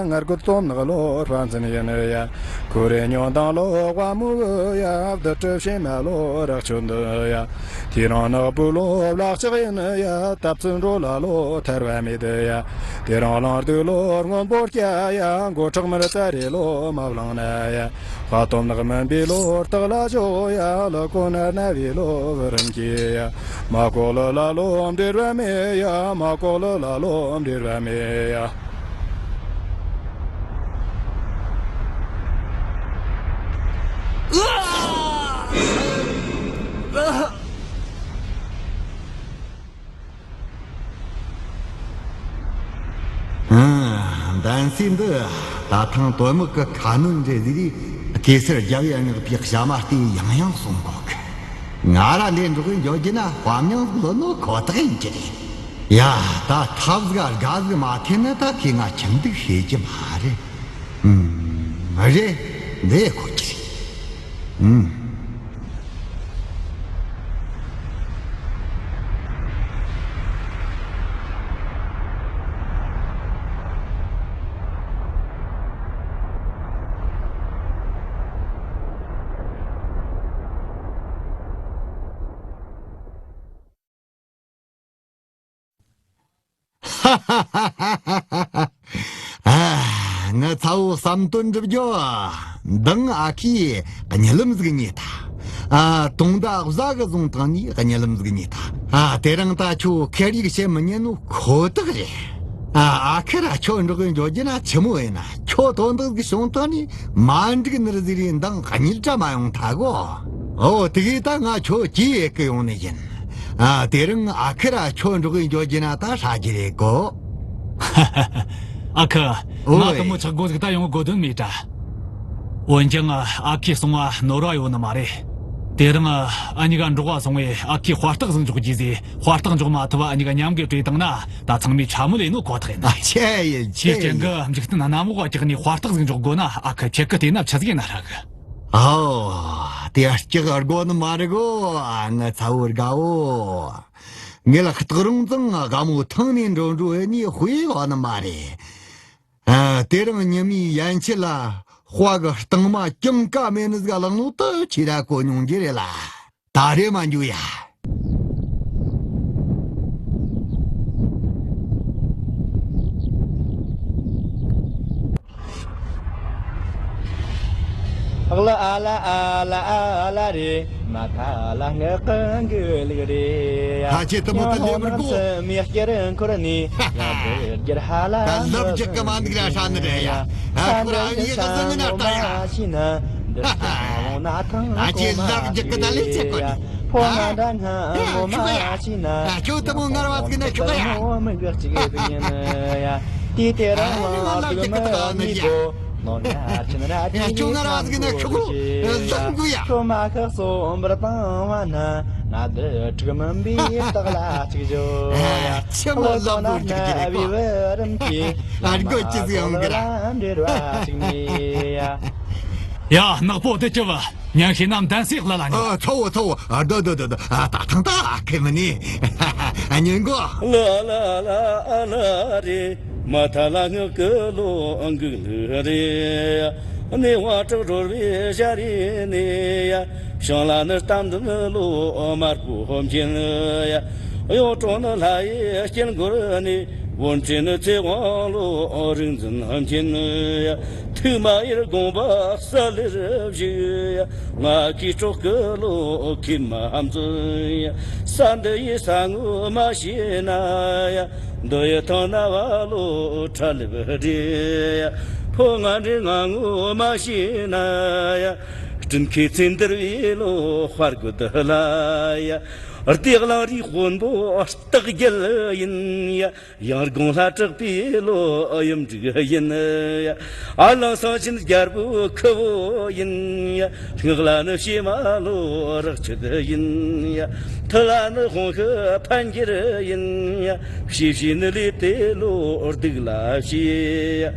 ངར་ཀུར་སྟོན་ནག་ལོ་ཧྥན་ཚན་ཡིན་ཡ། ཁོ་རེ་ཉོན་དང་ལོ་དཔའ་མོ་ཡ། བདུད་གྲུབ་ཤེས་མ་ལོ་རག་ཆོད་འདི་ཡ། དེ་རང་ནག་པོ་ལོ་བླག་ཆགས་ཡིན་ཡ། ཏབ་ཚུ་འགྲོ་ལ་ལོ་ཐར་བ་མེད་ཡ། དེ་རང་ལང་དུ་ལོ་སྔོན་པོ་སྐྱ་ཡ། མགོ་ཁྲག་མར་རྩ་རེ་ལོ་མ་བླངས་ན་ཡ། དཔའ་སྟོབས་ནག་མིན་པའི་ལོ་རྟགས་ལ་ཞོག་ཡ། ལ་ཀོ་ན་རྣ་བའི་ལོ་བུ་རམ་གྱི་ཡ། མ་ཀོ་ལོ་ལ་ལོ་འབྲེལ་བ་མེད་ཡ། མ་ཀོ་ལོ་ལ་ལོ་འབྲེལ་བ་མེད་ཡ། ཨང་། གདན་སའི་འདི་ད་ཐེངས་དོན་དམག་གི་ཁ་སྣོན་རེད་ཟེར་རེ་གེ་སར་རྒྱལ་བས་མངགས་པའི་བྱ་མ་སྟེ་ཡང་ཡང་གསུང་གོ་གི། ང་ར་འདྲེ་འགྲོགས་ཡིན་འགྱོ་རྒྱུ་ན་དཔའ་མྱང་ཟིག་ལོན་ནོ་ཁོ་ཐག་ཡིན་གྱི་རེད། ཡ། ད་ཐབས་ཟིག་དགའ་ཟིག་མ་ཐེན་ན་ད་ཁྱེད་ང་ཁྱིམ་འདུག་ཤེས་ཀྱི་མ་རེད། ཨུམ། རེད། འདི་ཁོ་གྱི་རེད། ཨུམ། ཨ། ངའི་ཚ་བོ་བསམ་དོན་འགྲུབ་རྒྱུ། མདང་ཨ་ཁུས་གཉིད་ལམ་ཟིག་རྨིས་ཐལ། ཨ། དུང་ཟླ་བཟའ་གི་བཟུང་བཏང་ནས་གཉིད་ལམ་ཟིག་རྨིས་ཐལ། ཨ། དེ་རིང་ད་ཁྱོད་ཁེར་ཡུག་བྱེད་མི་ཉན་ནོ་ཁོ་ཐག་རེད། ཨ། ཨ་ཁུ་ར་ཁྱོད་འགྲོགས་གི་འགྱོ་རྒྱུ་ན་ཆི་མོ་ཡིན་ན། ཁྱོད་དོན་དག་ཟིག་བྱུང་བཏང་ནས་མ་འགྲིག་ནི་རེད་ཟེར་རེ་མདང་གཉིད་དྲ་མ་ཡོང་ཐལ་གོ། འོ་དེ་གིས་ད་ང་ཁྱོད་གྱིས་ཡེ་གི་ཡོང་ནི་ཡིན། ཨ། དེ་རིང་ཨ་ཁུ་ར་ཁྱོད་འགྲོགས་གི་འགྱོ་རྒྱུ་ན་ད་ཧྲ་རྒྱུ་རེད་གོ། ཨ་ཁུ། ང་འོ་ཡེ། དེ་མོ་ཆག་སྒོ་ཟིག་ད་ཡོང་དགོས་དོན་མེད་དྲ། འོན་ཀྱང་ཨ་ཁུས་གསུང་བ་ནོར་བ་ཡོད་ནི་མ་རེད། དེ་རིང་ཨ་གཉིས་ཀ་འགྲོགས་པ་སོང་བས་ཨ་ཁུས་དཔའ་རྟགས་ཟིག་འཇོག་རྒྱུ་ཟེར། དཔའ་རྟགས་འཇོག་མ་ཐུབ་པ་ཨ་གཉིས་ཀ་མཉམ་གི་བྲོས་བཏང་ན་ད་ཚང་མས་ཁྲ་མོ་ལེན་ནོ་ཁོ་ཐག་ཡིན། ཨ། ཆེ་ཡིན། ཁྱེད་ཆེ་ཅན་ཡིན། གི་འཇིག་རྟེན་གནམ་འོག་བཀྱགས་ནས་དཔའ་རྟགས་ཟིག་འཇོག་དགོས་ན་ཨ་ཁུ་ཁྱེད་ཀི་བལྟས་ན་ཆི་ཟིག་ཡིན་ན་ཧྲ་གི། ཨོ། དེ་སྐྲག་དགོས་ནི་མ་རེད་གོ། ཨ། ངའི་ཚ་བོ་དགའ་བོ། ངེད་ལ་སྟག་རོང་ཚང་དགའ་མོ་ཐང་ནས་འགྲོ་འགྲོ་ནི་དཔེ་ཡོད་ནི་མ་རེད། ཨ། དེ་རིང་ཉི་མའི་ཡན་ཆད་ལ་དཔའ་གི་རྟིང་མ་གྱངས་ཀ་མེད་ནི་ཟིག་བླངས་ནོ་དེ་ཁྱེད་ར་གོ་མྱོང་རྒྱུ་རེད་ལ། ད་རེས་མ་འཇུ་ཡ། ཨ་ལ་ཨ་ལ་ཨ་ལ་ཨ་ལ་རེད། མ་ཐ་ལ་ངག་གི་འགུལ་ལུགས་རེད་ཡ། ཁ་ཆེ་དུ་མོ་ད་ལེ་མར་གོ། མི་སྐྱར་འཁོར་ནི་ཡ་འདི་སྒྱུར་ཧ་ལ། ད་ལབ་རྒྱག་གི་མ་འདུག་ར་ཧྲ་ནི་རེད་ཡ། ཨ་ཁོ་ར་ཨ་ཡེ་ད་ཟ་ནི་ན་ད་ཡ། ཨ་ཅེ་ལབ་རྒྱག་གི་ད་ལེ་ཆེ་གོ་ནི། ཕོ་ང་འདྲ་ང་ངོ་མ་ཤེས་ན། ཁྱོད་ད་མོ་ངར་བ་ཟིག་ན་ཁྱོད་ཡ། མོ་མི་འགག་ཅིག་ཡིན་ཡ། དེ་དེ་རང་ལ་ལག་མི་པོ། ནོར་ང་ཆི་ན་ར་ཆི་ན་ཁྱོད་ང་ར་ཟིག་ན་ཁྱོད་ལ་ཟིག་གུ་ཡ། ཁྱོད་མ་ཁག་སོ་འབར་བཏང་བ་ན། ང་འདི་དྲུག་མིན་པའི་སྟག་ལ་གཅིག་བཞོ་ཡ། ཆི་མོ་ལོ་ལ་ལོ་ན་ཅིག་ཅིག་རེད་གོ། བི་བི་རིམ་གྱི་ཨ་རྒོ་ཅི་ཟིག་ཡོང་གི་ར། འབྲེལ་བ་ཅིག་མེད་ཡ། ཡ། ནག་པོ་དེ་ཅི་བ། ཉན་ཤེས་ན་འདན་སིག་ལ་ལ་ཉོ། ཨ། ཚ་བོ་ཚ་བོ། ཨ། ད་ད་ད་ད། ཨ། ད་ཐང་ད་ཨ་ཁེ་མི་ནི། ཨ། ཉན་གོ། ལ་ལ་ལ་ཨ་ལ་རེ། མ་ཐ་ལ་ངག་གི་ལོ་འགུག་ལུ་རེ། གནས་བ་དྲག་སྒྲོལ་བའི་ཞལ་རས་ནས་ཡ། བྱང་ལ་ནི་གཏམ་འདོན་ལོ་དམར་པོ་མཁྱེན་ཡ། གཡོ་གྲོགས་ནི་ལྷ་ཡི་དཀྱིལ་འཁོར་ནས། བོན་ཁྲི་ནི་ཚེ་དབང་ལོ་རིག་འཛིན་མཁྱེན་ཡ། ཐུགས་མ་ཡེར་དགོངས་པ་གསལ་ལེར་བཞུགས་ཡ། ང་གིས་སྲོག་གི་བློ་ཁས་མ་འཛིན་ཡ། ས་འདི་ཡི་ས་ངོ་མ་ཤེས་ན་ཡ། འདི་ཡི་ཐང་ན་བ་ལོ་ཁྲ་ལེབ་བསྒྲིལ་ཡ། ཕོ་ང་འདྲེ་ང་ངོ་མ་ཤེས་ན་ཡ། སྤྲིན་ཁའི་ཚེ་འདིར་བའི་ལོ་དཔའ་རྒོད་ལ་ཡ། སྡེ་གླང་རིའི་དཔོན་པོ་སྟག་རྒྱལ་ཡིན་ཡ། ཡང་དགོང་ལྷ་དྲག་པའི་ལོ་གཡུ་འབྲུག་ཡིན་ཡ། ཨ་ལང་སང་ཆེན་རྒྱལ་པོའི་ཁུ་བོ་ཡིན་ཡ། སྔགས་ལ་ནི་བྱེ་མ་ལོ་རག་ཆུད་ཡིན་ཡ། མཐིལ་ལ་ནི་ཧོང་ཤུ་འཕེན་འགྱུར་ཡིན་ཡ། བྱས་བྱས་ནི་ལས་དེ་ལོ་སྡིག་ལ་བྱས་ཡ།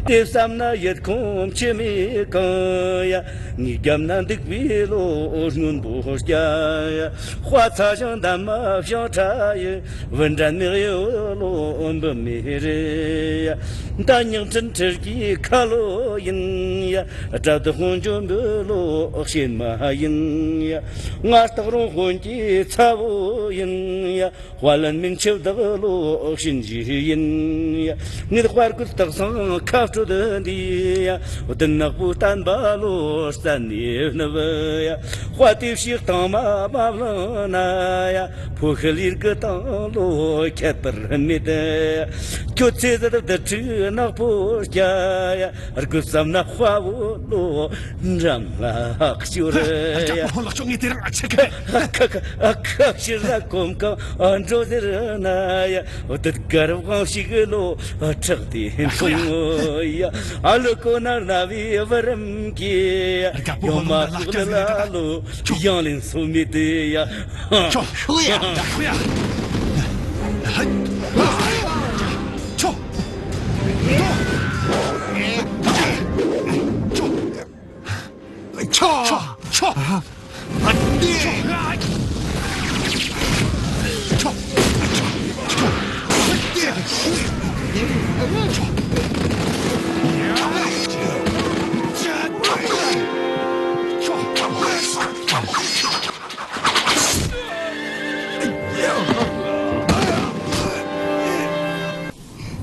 དེ་བསམ་ན་ཡིད་ཁོང་མཆི་མས་གང་ཡ། ངས་བརྒྱབ་ན་འདུག་པའི་ལོ་སྔོན་པོ་སྐྱ་ཡ། དཔའ་ཚ་ཞིང་འདམ་མ་བྱང་ཁྲ་ཡི། བུ་འདྲ་མིག་ཡོད་ལོ་འབུ་མེད་རེད་ཡ། ད་ཉག་ཕྲན་ཁྲིར་གྱི་ཁ་ལོ་ཡིན་ཡ། དགྲ་བདུད་དཔུང་འཇོམས་འབུ་ལོ་གཤེད་མ་ཡིན་ཡ། ང་སྟག་རོང་དཔོན་གྱི་ཚ་བོ་ཡིན་ཡ། དཔའ་ལན་མིང་ཆེ་བདག་ལོ་གཤིན་རྗེ་ཡིན་ཡ། ངེད་དཔའ་རྒོད་སྟག་ཚང་ཁ་སྤྲོད་འདི་ཡ། བདུད་ནག་པོ་བསྟན་པ་ལོ་རྩ་ནས་ནུབ་ཡ། དཔའ་དེ་བཤིག་སྟངས་མ་མ་བླངས་ན་ཡ། ཕོ་ཤི་ལིར་གི་སྟངས་ལོ་ཁྱད་པར་མེད། ཁྱོད་ཚེ་ཟད་བདུད་ཕྲུག་ནག་པོ་སྐྱ་ཡ། རྒུད་བསམ་ན་དཔའ་བོ་ལོ་འགྲམ་ལ་སྐྱོར་ཡ། ལག་ཆོག་ངས་དེ་རིང་ཨ་ཆེ་གི། ཁ་ཁ་ཁ་ཕྱིར་ལ་གོམ་གང་འགྲོ་ཟེར་ན་ཡ། བདུད་དཀར་དབང་ཞིག་ལོ་ཁྲག་དེ་འཐུང་ཡ། ཨ་ལོ་ཀོ་ནར་ན་བའི་བུ་རམ་གྱི་ཡོང་མ་ཐུག་ལ་ལོ་ཡང་ལེན་སོ་མི་དེ་ཡ། ཆོ། ཧུ་ཡ། ཧུ་ཡ། ཧ། ཆོ། ཆོ། ཆོ། ཆོ། ཆོ། ཆོ།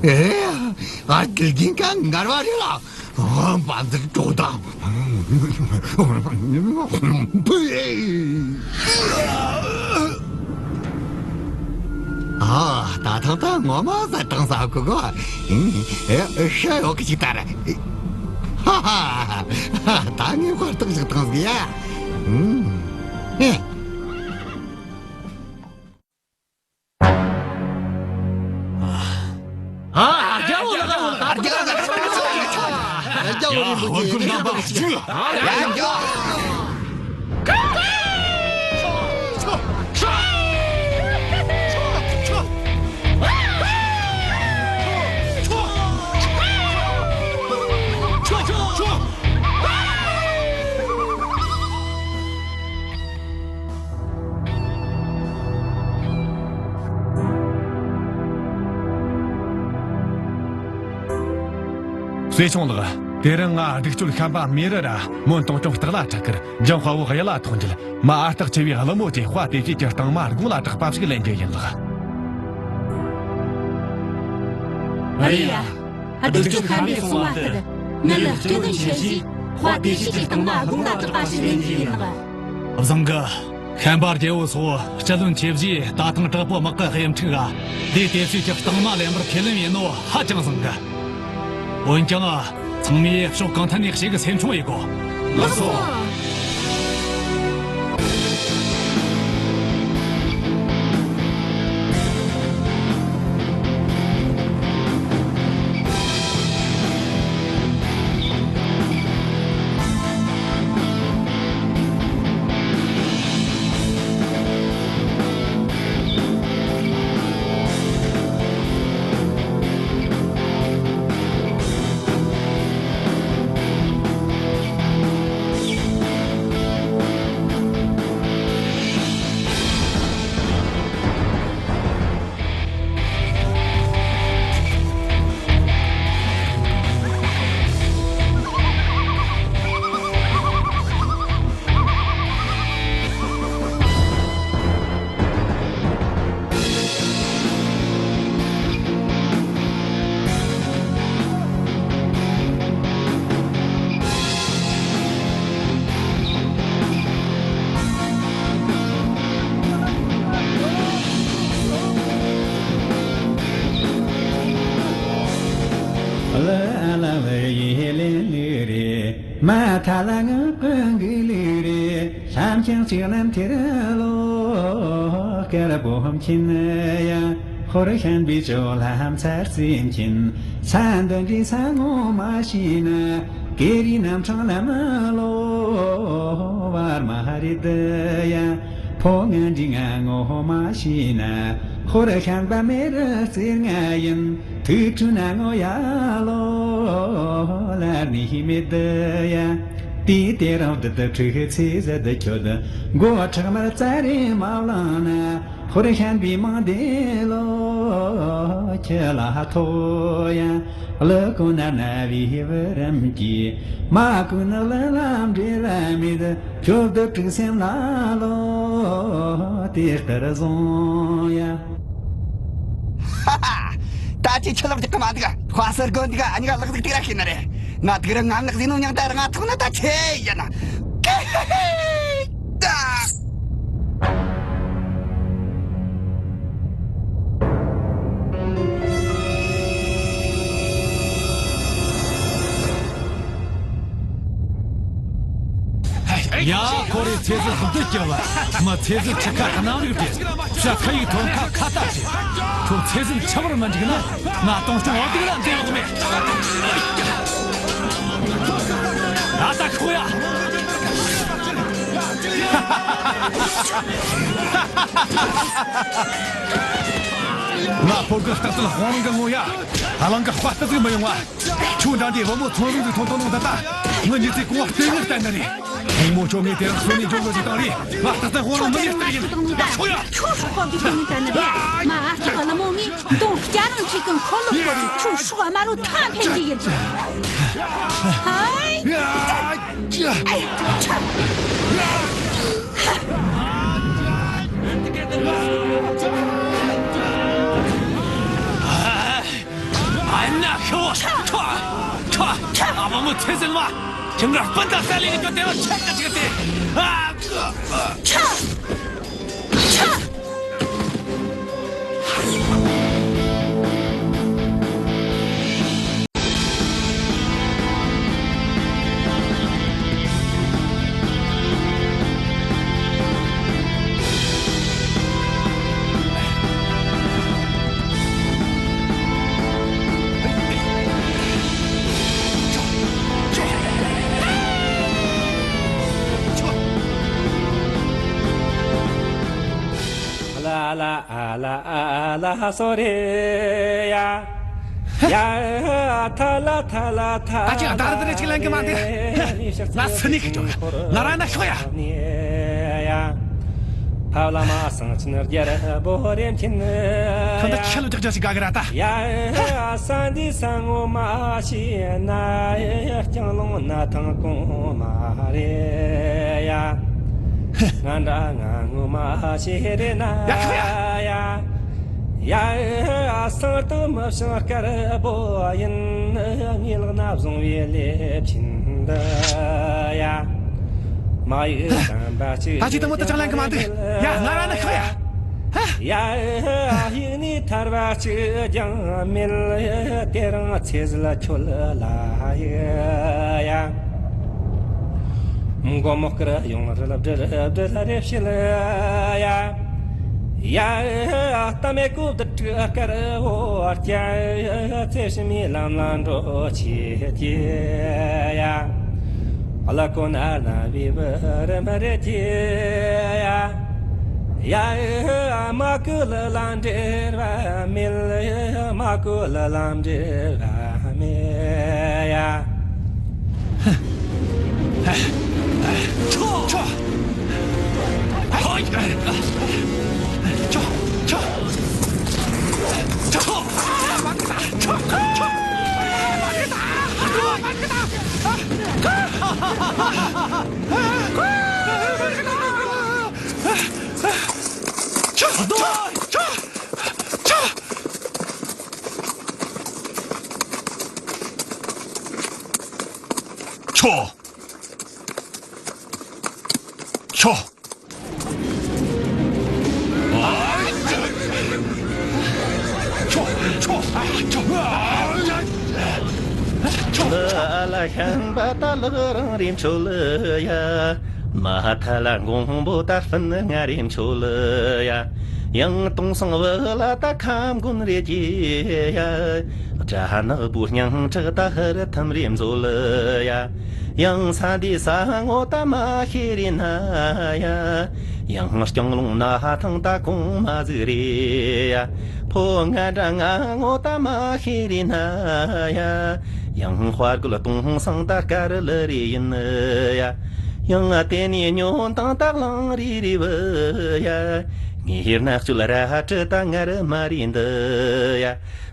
ཨེ། ཨ། དགེ་རྒན་ག་ངར་བ་རེད་ལ། ཨ། བ་འདིར་འགྲོ་དང་། ཨ། ད་ཐང་ད་ངོ་མ་ཟ་དང་ཟ་གོ་གོ། ཨེ། ཤ་ཡོག་གི་ཅིག་ད་ར། ཧ་ཧ། ད་ངས་དཔར་ཐག་ཞིག་བཏང་ཟིག་ཡ། ཨེ། ཨ། རྒྱལ་བོ་ལགས། རྒྱལ་བོ་ལགས། རྒྱལ་བོ་རིན་པོ་ཆེ། རྒྱལ་བོ་རིན་པོ་ཆེ། བདེ་ཆུང་ལགས། དེ་རིང་ང་སྒྲིག་སྤྱོད་ཤན་པ་མེ་རི་ར་མོན་དུང་སྐྱོང་སྟག་ལ་ཁྲིད་ཁར་ལྗང་དཔའ་བོ་གཡུ་ལ་ཐུག་འདྲིལ་མ་ཨ་སྟག་ཆེ་བའི་ཀླུ་མོ་ཅན་དཔའ་དེ་བྱེད་ཀྱི་རྟིང་མ་དགུང་ལ་གྲགས་པ་ཞིག་ལེན་རྒྱུ་ཡིན་ལགས། ཨ་རེད་ཡ། སྒྲིག་སྤྱོད་ཤན་པས་གསུངས་པ་ལྟར་ངེད་ལ་སྤྲེལ་ལྡན་ཆེ་བཞིས་དཔའ་དེ་བྱེད་ཀྱི་རྟིང་མ་དགུང་ལ་གྲགས་པ་ཞིག་ལེན་རྒྱུ་ཡིན་ལགས། བཟང་གི། ཤན་པ་རྒྱལ་བོ་སོགས་སྤྲེལ་ལྡན་ཆེ་བཞིས་ད་ཐེངས་དྲག་པོ་དམག་གི་དབྱེ་འཁྲུག་ག་དེ་དེ་ཚོས་ཀྱི་རྟིང་མ་ལེན་པར་ཁས་ལེན་ཡིན་ནོ་ཧ་ཅང་བཟང་གི། འོན་ཀྱང་ཚང་མས་ཕྱོགས་གང་ཐད་ནས་ཞིག་གི་སེམས་ཆུང་ཡེ་དགོ། ལགས་སོ། ལ་ལ་ལ་ཡེ་ལེ་ལེ་རེ། མ་ཐ་ལ་ངུ་ཀུན་གི་ལི་རེ། ལྷམ་ཁྱང་གཅིག་ལམ་ཐེར་ལོ། དཀར་པོ་ཧམ་ཁྱིན་ཡ། ཧོར་ཤན་པའི་ཇོ་ལྷམ་ཚར་རྩིས་ཁྱིན། ས་འདི་འདྲའི་ས་ངོ་མ་ཤེས་ན། ཀེ་རི་རྣམ་གྲངས་ལམ་ལོ། བར་མ་ཧ་རི་དི་ཡ། ཕོ་ངན་འདྲི་ང་ངོ་མ་ཤེས་ན། ཧོར་ཤན་པ་མེ་རི་རྩེར་ང་ཡིན། ཐུགས་ཁྲོ་ན་ངོ་ཡ་ལོ། ལར་ནི་ཧི་མེད་དི་ཡ། དེའི་དེ་རང་དུ་དུ་ཁྲུ་ཧི་ཚེ་ཟད་དུ་ཁྱོད། མགོ་ཁྲག་མར་རྩ་རེ་མ་བླངས་ན། ཧོར་ཤན་པའི་མང་དེ་ལོ། ཁྱི་ལ་ཧ་ཐོ་ཡ། ལུ་གུ་ན་ན་བི་བི་རམ་གྱི། མ་ཀུ་ན་ལ་ལམ་འདྲེ་ལ་མེད། ཁྱོད་དུ་དྲུག་སེམས་ལ་ལོ། དེ་ལྟར་བཟུང་ཡ། ཧ་ཧ། ད་ཅི་ཆི་ལོག་ཅིག་གི་མ་འདུག་ཧ་སར་གོ་འདུག་ཨ་ནི་ག་ལག་ཟིག་དེ་ར་ཤེས་ན་རེད། ང་དུག་ར་ང་ལག་ཟིག་ནོ་མྱང་ད་ར་ང་ཐོག་ན་ད་ཆེ་ཡ་ན། ཀེ་ཧེ་ཧེ། ད། ཡ། ཁོ་རེ་ཚེ་ཟིག་འདི་སྐྱེ་བ། མི་ཚེ་ཟིག་ཆི་ཁ་སྣང་རིག་དེ། ཤ་ཁ་ཡིག་ཐོན་ཁ་ཁ་ལྟ་བྱེད། ཁྱོད་ཚེ་ཟིག་ཆི་བར་མི་འཇིག་ན། ང་སྟོང་སྟོང་འོ་དིག་ལ་འདི་ཡོང་མེད། ཨ་ད་ཁོ་ཡ། ང་ཕོ་གི་སྟག་ཚལ་དཔུང་རོང་གི་ངོ་ཡ། ཧ་ལང་གི་དཔའ་རྟགས་ཟིག་མི་ཡོང་བ། ཁྱོད་འདྲ་འདི་བུ་མོ་ཚོང་ཟོག་ཟིག་ཐོན་ཐོན་ནོ་ད་ལྟ། ངི་མྱི་ཚེ་གོང་བ་སྟེང་ངི་བསྟན་ནི་རེད། བུ་མོ་ཁྱོད་ངས་དེ་རིང་གསོན་ནས་འཇོག་དགོས་ཟིག་བཏང་རེད། ང་རྟགས་ཙམ་དཔུང་རོང་མི་ཉེས་རྟགས་ཡིན། ཁྱོད་ཤོག་གོ་འདི་ཁྱོད་ངི་བསྟན་ནི་རེད། མ་ཨ་སྟག་ལ་མོ་ངས་གདོང་སྐྱ་རང་ཁྲིད་གིན་ཁོ་ལོག་གོ་རེད། ཁྱོད་ཤོག་ཨ་མ་ལོ་ཐང་འཕེན་གི་ཡིན། ཧའི། ཨ་ན་ཤོ། ཁྲ། ཁྲ། ཨ་མ་མོ་ཚེ་ཟིན་མ། ཁྱིམ་ར་སྤུན་ཟླ་ས་ལེ་གི་ཏེ་བ་ཆག་ག་ཅིག་སྟེ། ཨ། ཁྲ། ཁྲ། ལ་ལ་ཨ་ལ་ཨ་ལ་སོ་རེ་ཡ། ཡ་ཐ་ལ་ཐ་ལ་ཐ། ད་ཅི་ཨ་ད་ར་དེ་རེ་ཅིག་ལན་གི་མ་དེ། ང་སུ་ནི་གི་ཅོག་ང་ར་ན་ཤོ་ཡ། ཡ། ཕ་བླ་མ་སངས་ཆེན་རྒྱལ་པོ་རིན་ཆེན་ཡ། ཁོ་འདི་ཆི་ལ་རྒྱག་རྒྱག་ཞིག་དགའ་གི་ར་ད། ཡ་ས་འདི་ས་ངོ་མ་ཤེས་ན་ཡ། རྐྱང་ལུང་ན་ཐང་གོང་མ་རེད་ཡ། ང་འདྲ་ང་ངོ་མ་ཤེས་རེད་ན་ཡ། ཡ་ཁ་ཡ། ཡ། ཡ། སང་དུ་མི་བྱང་དཀར་པོ་ཡིན། ངའི་ལག་ན་བཟུང་བའི་ལེབ་ཆེན་འདི་ཡ། མ་ཡིག་དམ་པ་གཅིག་ད་ཅི་དང་མོ་ད་ཅང་ལན་གི་མ་འདུག་ཡ་ང་ར་ནི་ཤོག་ཡ། ཡ། ཡིག་ནི་ཐར་བ་གཅིག་ཀྱང་མེད། དེ་རིང་ཚེ་ཟད་ཁྱོད་ལ་ཡ། མགོ་མོ་དཀར་ཡོང་རི་ལ་བྲི་རི་བྲི་ལ་རེ་བྱེད་ལ་ཡ། ཡ། ད་མེ་ཀོ་དུ་དཀར་བོ་སྐྱ། ཚེ་ཕྱི་མའི་ལམ་ལ་འགྲོ་ཆེད་ཀྱི་ཡ། ལ་ཀོ་ན་ན་བི་བི་རི་མ་རེ་ཀྱི་ཡ། ཡ། མ་ཀུ་ལ་ལ་འབྲེལ་བ་མེད། མ་ཀུ་ལ་ལ་འབྲེལ་བ་མེད་ཡ། ཁྱོ། ཁྱོ། ཁྱོ། ཁྱོ། ཁྱོ། ཁྱོ། ལ་ལ་ཤམ་པ་ད་ལག་རང་རིམ་ཆོ་ལ་ཡ། མ་ཐ་ལ་འགོང་པོ་ད་སྤུན་ང་རིམ་ཆོ་ལ་ཡ། ཡང་དུང་སང་བུ་ལ་ད་ཁམ་གུན་རེ་ཀྱི་ཡ། དགྲ་ནག་པོ་སྙིང་ཁྲག་ད་ཧར་ཐམ་རེ་མཛོ་ལ་ཡ། ཡང་ས་འདི་ས་ངོ་ད་མ་ཤེས་རེ་ན་ཡ། ཡང་རྐྱང་ལུང་ན་ཐང་ད་གོང་མ་ཟིག་རེ་ཡ། ཕོ་ང་འདྲ་ང་ངོ་ད་མ་ཤེས་རེ་ན་ཡ། ཡང་དཔའ་རྒོད་སྟོང་སང་ད་དཀར་ལ་རེ་ཡིན་ཡ། ཡང་དེ་ནས་ཉོན་དང་ད་གླང་རེ་རེ་བུ་ཡ། ངའི་རྣ་ཅུ་ལ་ར་ཧ་ཀྲི་ད་ངར་མ་རེ་འདི་ཡ།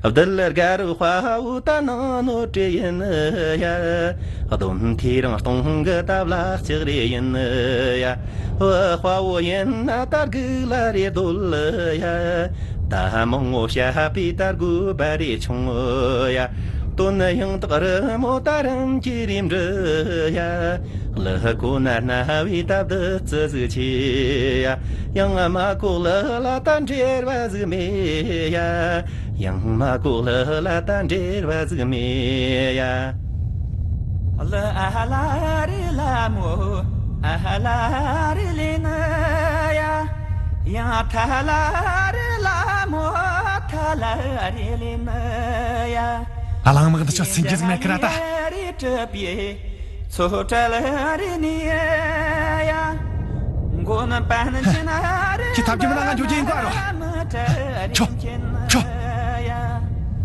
བདུད་དགའ་རབ་དཔའ་བོ་ད་ནང་ནོར་བྲེ་ཡིན་ཡ། གདོན་ཐེ་རང་སྟོང་གི་ད་བླ་ལྕགས་རེ་ཡིན་ཡ། བུ་དཔའ་བོ་ཡིན་ན་ད་རྒུག་ལ་རེ་རྡོལ་ཡ། ད་མང་ངོ་བཤད་པའི་ད་རྒུ་བ་རེ་ཆུང་ཡ། དོན་ཡང་དག་རི་མོ་ད་རིམ་གྱིས་རིམ་འབྲི་ཡ། ལི་ཀོ་ན་སྣ་བའི་ད་བདུད་རྩི་ཟིག་ཆེ་ཡ། ཡང་མ་གོ་ལི་ལ་ད་འབྲེལ་བ་ཟིག་མེད་ཡ། ཡང་མ་གོ་ལི་ལ་ད་འབྲེལ་བ་ཟིག་མེད་ཡ། ལི་ཨ་ལ་རི་ལ་མོ་ཨ་ལ་རི་ལི་ན་ཡ། ཡང་ཐ་ལ་རི་ལ་མོ་ཐ་ལ་རི་ལི་ན་ཡ། ཨ་ལང་མག་འདི་ཆོ་སེང་གེ་ཟིག་མེད་ཁི་ར་ད། ཚོ་བྲལ་རི་ནི་ཡ། མགོ་ན་པན་ཆེན་རི་ཁྱི་ཐབས་ཀྱི་མི་ན་ང་འགྱོ་རྒྱུ་ཡིན་གོ་ཨ་རོ། ཁྱོ། ཁྱོ།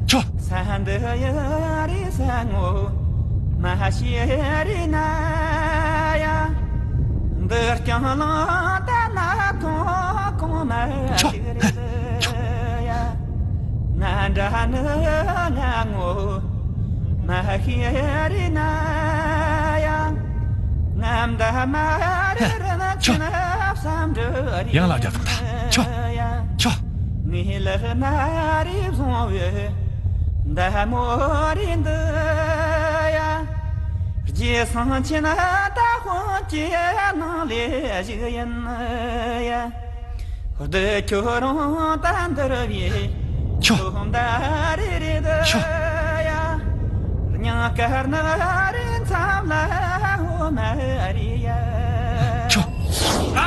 ཁྱོ། ས་འདི་ཡ་རི་ས་ངོ་མ་ཤེས་རི་ན་ཡ། འདི་རྐྱང་ལང་ད་ན་ཐོང་གོང་མ་ཁྱོ། ཁྱོ། ང་འདྲ་ནི་ང་ངོ་མ་ཤེས་རེ་ན་ཡང་། ང་འདི་མ་རེད་ན་ཆི་ན་བསམ་འགྲོ་རེ་ཡང་ལ་རྒྱབ་ཐང་ད་ཁྱོ། ཁྱོ། ངའི་ལག་ན་རེ་བཟུང་བའི་འདི་མོ་རེ་འདི་ཡ། རྗེས་སང་ཆི་ན་ད་དཔོན་གྱི་ནང་ལས་ཞིག་ཡིན་ཡ། བདེ་ཁྱོད་རང་ད་འདིར་བའི་ཁྱོད་ཁྱོད་འདར་རེ་རེ་ད་ཁྱོད་ཡ། སྙིང་དཀར་ནག་རེ་མཚམས་ལ་འོ་མ་རེ་ཡ། ཁྱོད་ཨ།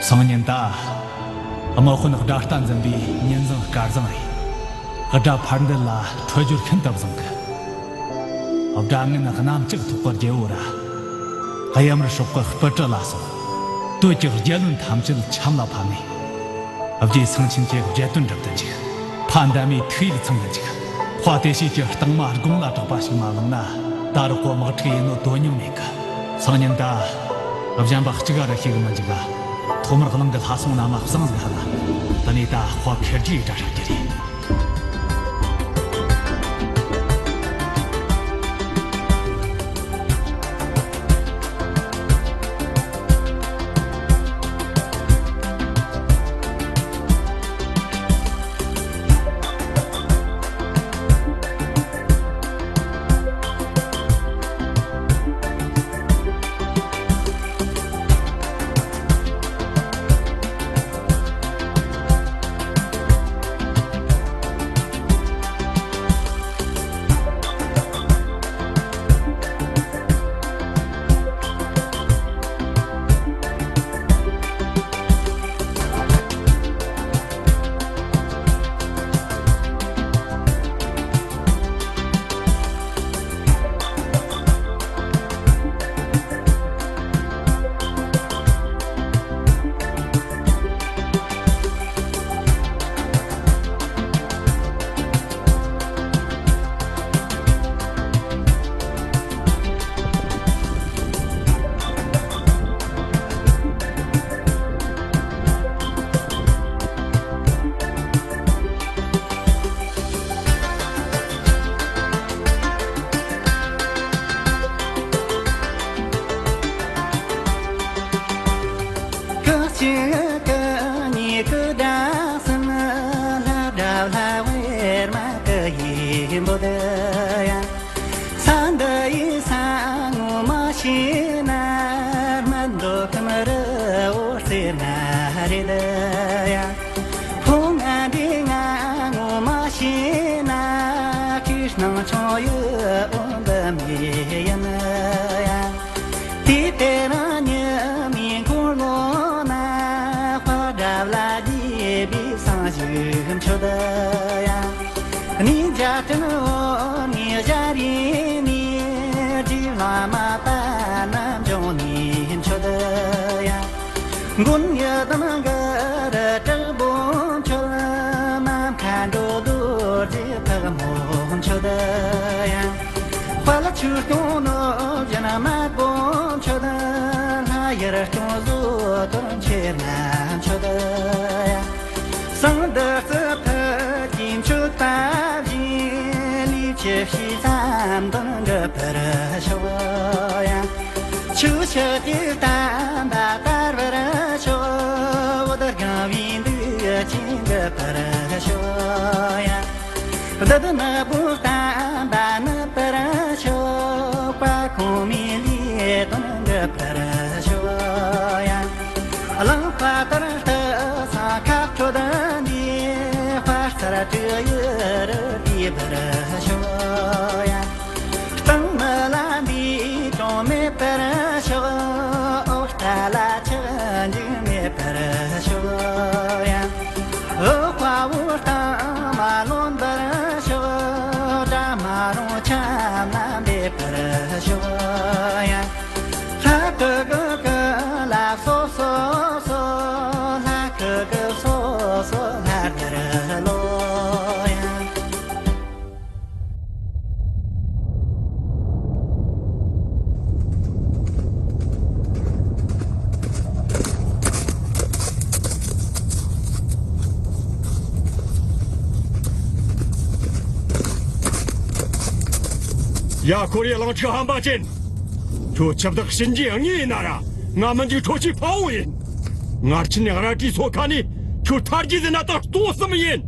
སང་ཉིན་ད། དམག་དཔོན་དགྲ་ལྟ་འཛིན་པའི་ཉིན་བཟང་སྐར་བཟང་རེད། དགྲ་ཕར་འདི་ལ་འཕྲོད་སྦྱོར་ཤིན་ཏུ་བཟང་གི། དགྲ་ངན་གནམ་ལྕགས་ཐོག་གི་རྒྱལ་པོ་ར། གཡུ་དམར་སྲོག་གི་སྤུ་གྲི་ལ་སོགས། སྟོད་ཀྱི་རྒྱལ་བློན་ཐམས་ཅད་ཆམ་ལ་ཕབ་ནས། རྗེ་སེང་ཆེན་གྱི་རྒྱལ་དོན་སྒྲུབ་ཏུ་འཇུག་ཕ་འདབ་མའི་ཐུགས་ཡིད་ཚིམ་དུ་འཇུག་དཔའ་དེ་བྱས་ཀྱི་རྟིང་མ་དགུང་ལ་གྲགས་པ་ཞིག་མ་བླངས་ན། ད་རག་གོ་དམག་འཁྲུག་ཡིན་ནོ་དོན་སྙིང་མེད་གི། སང་ཉིན་ད། གཞན་པ་གཅིག་ར་ཤེས་གི་མི་འཇུག་ལ། ཐོག་མར་གླིང་གི་ལྷ་སྲུང་རྣམས་ལ་བསང་ཟིག་ཧ་ལ། དེ་ནས་ད་དཔའ་ཁེར་རྒྱུའི་དགྲ་ཧྲག་རྒྱུ་རེད། ཁ་ཅིག་གི་ཉེ་གི་དགྲ་སེམས་ལ་དགྲ་ལྷ་བེར་མ་གི་ཡིན་པོ་དེ་ཡང་། ས་འདི་ཡི་ས་ངོ་མ་ཤེས་ན། སྨན་འདོད་ཁམས་རི་འོ་རྩེ་ན་རེད་ཡ། ཕོ་ང་འདི་ང་ངོ་མ་ཤེས་ན། ཁྱི་སྣང་ཆུང་ཡི་འོ་འདི་མི་ཡིན་ཡ། དེ་དེ་རང་ཉི་མའི་འཁོར་ལོ་ན། དཔའ་དགྲ་ལ་རྒྱས་པའི་བསང་ཞིག་མཆོད་ཡ། ནི་འཇའ་སྤྲིན་འོ་ནི་ཞལ་རས་ནི། རྗེ་བླ་མ་དཔལ་རྣམས་འབྱུང་ནི་མཆོད་ཡ། མགོན་ཡི་དམ་གི་རི་བྲག་སྦོམ་མཆོད། ནམ་མཁའ་འགྲོ་འདུལ་རྗེ་ཕག་མོ་མཆོད་ཡ། དཔལ་ཆོས་སྐྱོང་ནོར་བུ་ཞྭ་དམར་པོ་མཆོད། ལྷ་ཡུལ་སྐྱོང་གཟུགས་དོན་ཆེ་རྣམས་མཆོད་ཡ། གསང་བདག་རྩི་ཕུད་ཀྱི་མཆོད་པ་བཞིན། ལུས་ཀྱི་ཕྱི་མཚམས་དོན་འགྲུབ་པར་ཤོག་ཡ། ཆོས་ཕྱོགས་ཀྱི་བསྟན་པ་དར་བར་ཤོག་འོད་རྐྱང་བའི་འདུ་ཤེས་འགྲུབ་པར་ཤོག་ཡ། བདུད་ནག་པོའི་བསྟན་པ་ནུབ་པར་ཤོག་དཔལ་གོང་མའི་ལུས་དོན་འགྲུབ་པར་ཤོག་ཡ། གླིང་དཔའ་དར་སྟག་ཚང་ཁ་འཕྲོད་འདི། དཔའ་རྩལ་སྤྲེའུ་ཡི་རུ་འདི་འབར་ཤོག་ཡ། གཙང་མི་ལ་འདི་གྲོང་མེད་པར་ཤོག་འོག་རྟ་ལ་ཆག་འཇིག་མེད་པར་ཤོག་ཡ། འོག་དཔའ་བོ་སྟག་མ་ལོན་པར་ཤོག་དགྲ་མ་རུངས་ཆམ་ལ་འབེབས་པར་ཤོག་ཡ། ལྷ་ཀུ་ཀུ་ཀུ་ལ་སོ་སོ་སོ། ལྷ་ཀུ་ཀུ་སོ་སོ་ལྷ་དར་ལོ་ཡ། ཡ། ཁོ་རེ་གླིང་ཕྲུག་ཧམ་པ་ཅན། ཁྱོད་ཆབ་བདག་གཤིན་རྗེའི་ངོ་ཡིན་ན་ར། ང་མི་འཇིགས་ཁྲོ་ཆུའི་དཔའ་བོ་ཡིན། སྔར་ཆེན་རལ་གྲིའི་མཚོ་ཁ་ནས་ཁྱོད་ཐར་རྒྱུ་ཟེར་ན་ད་ལྟོ་བསམ་ཡིན།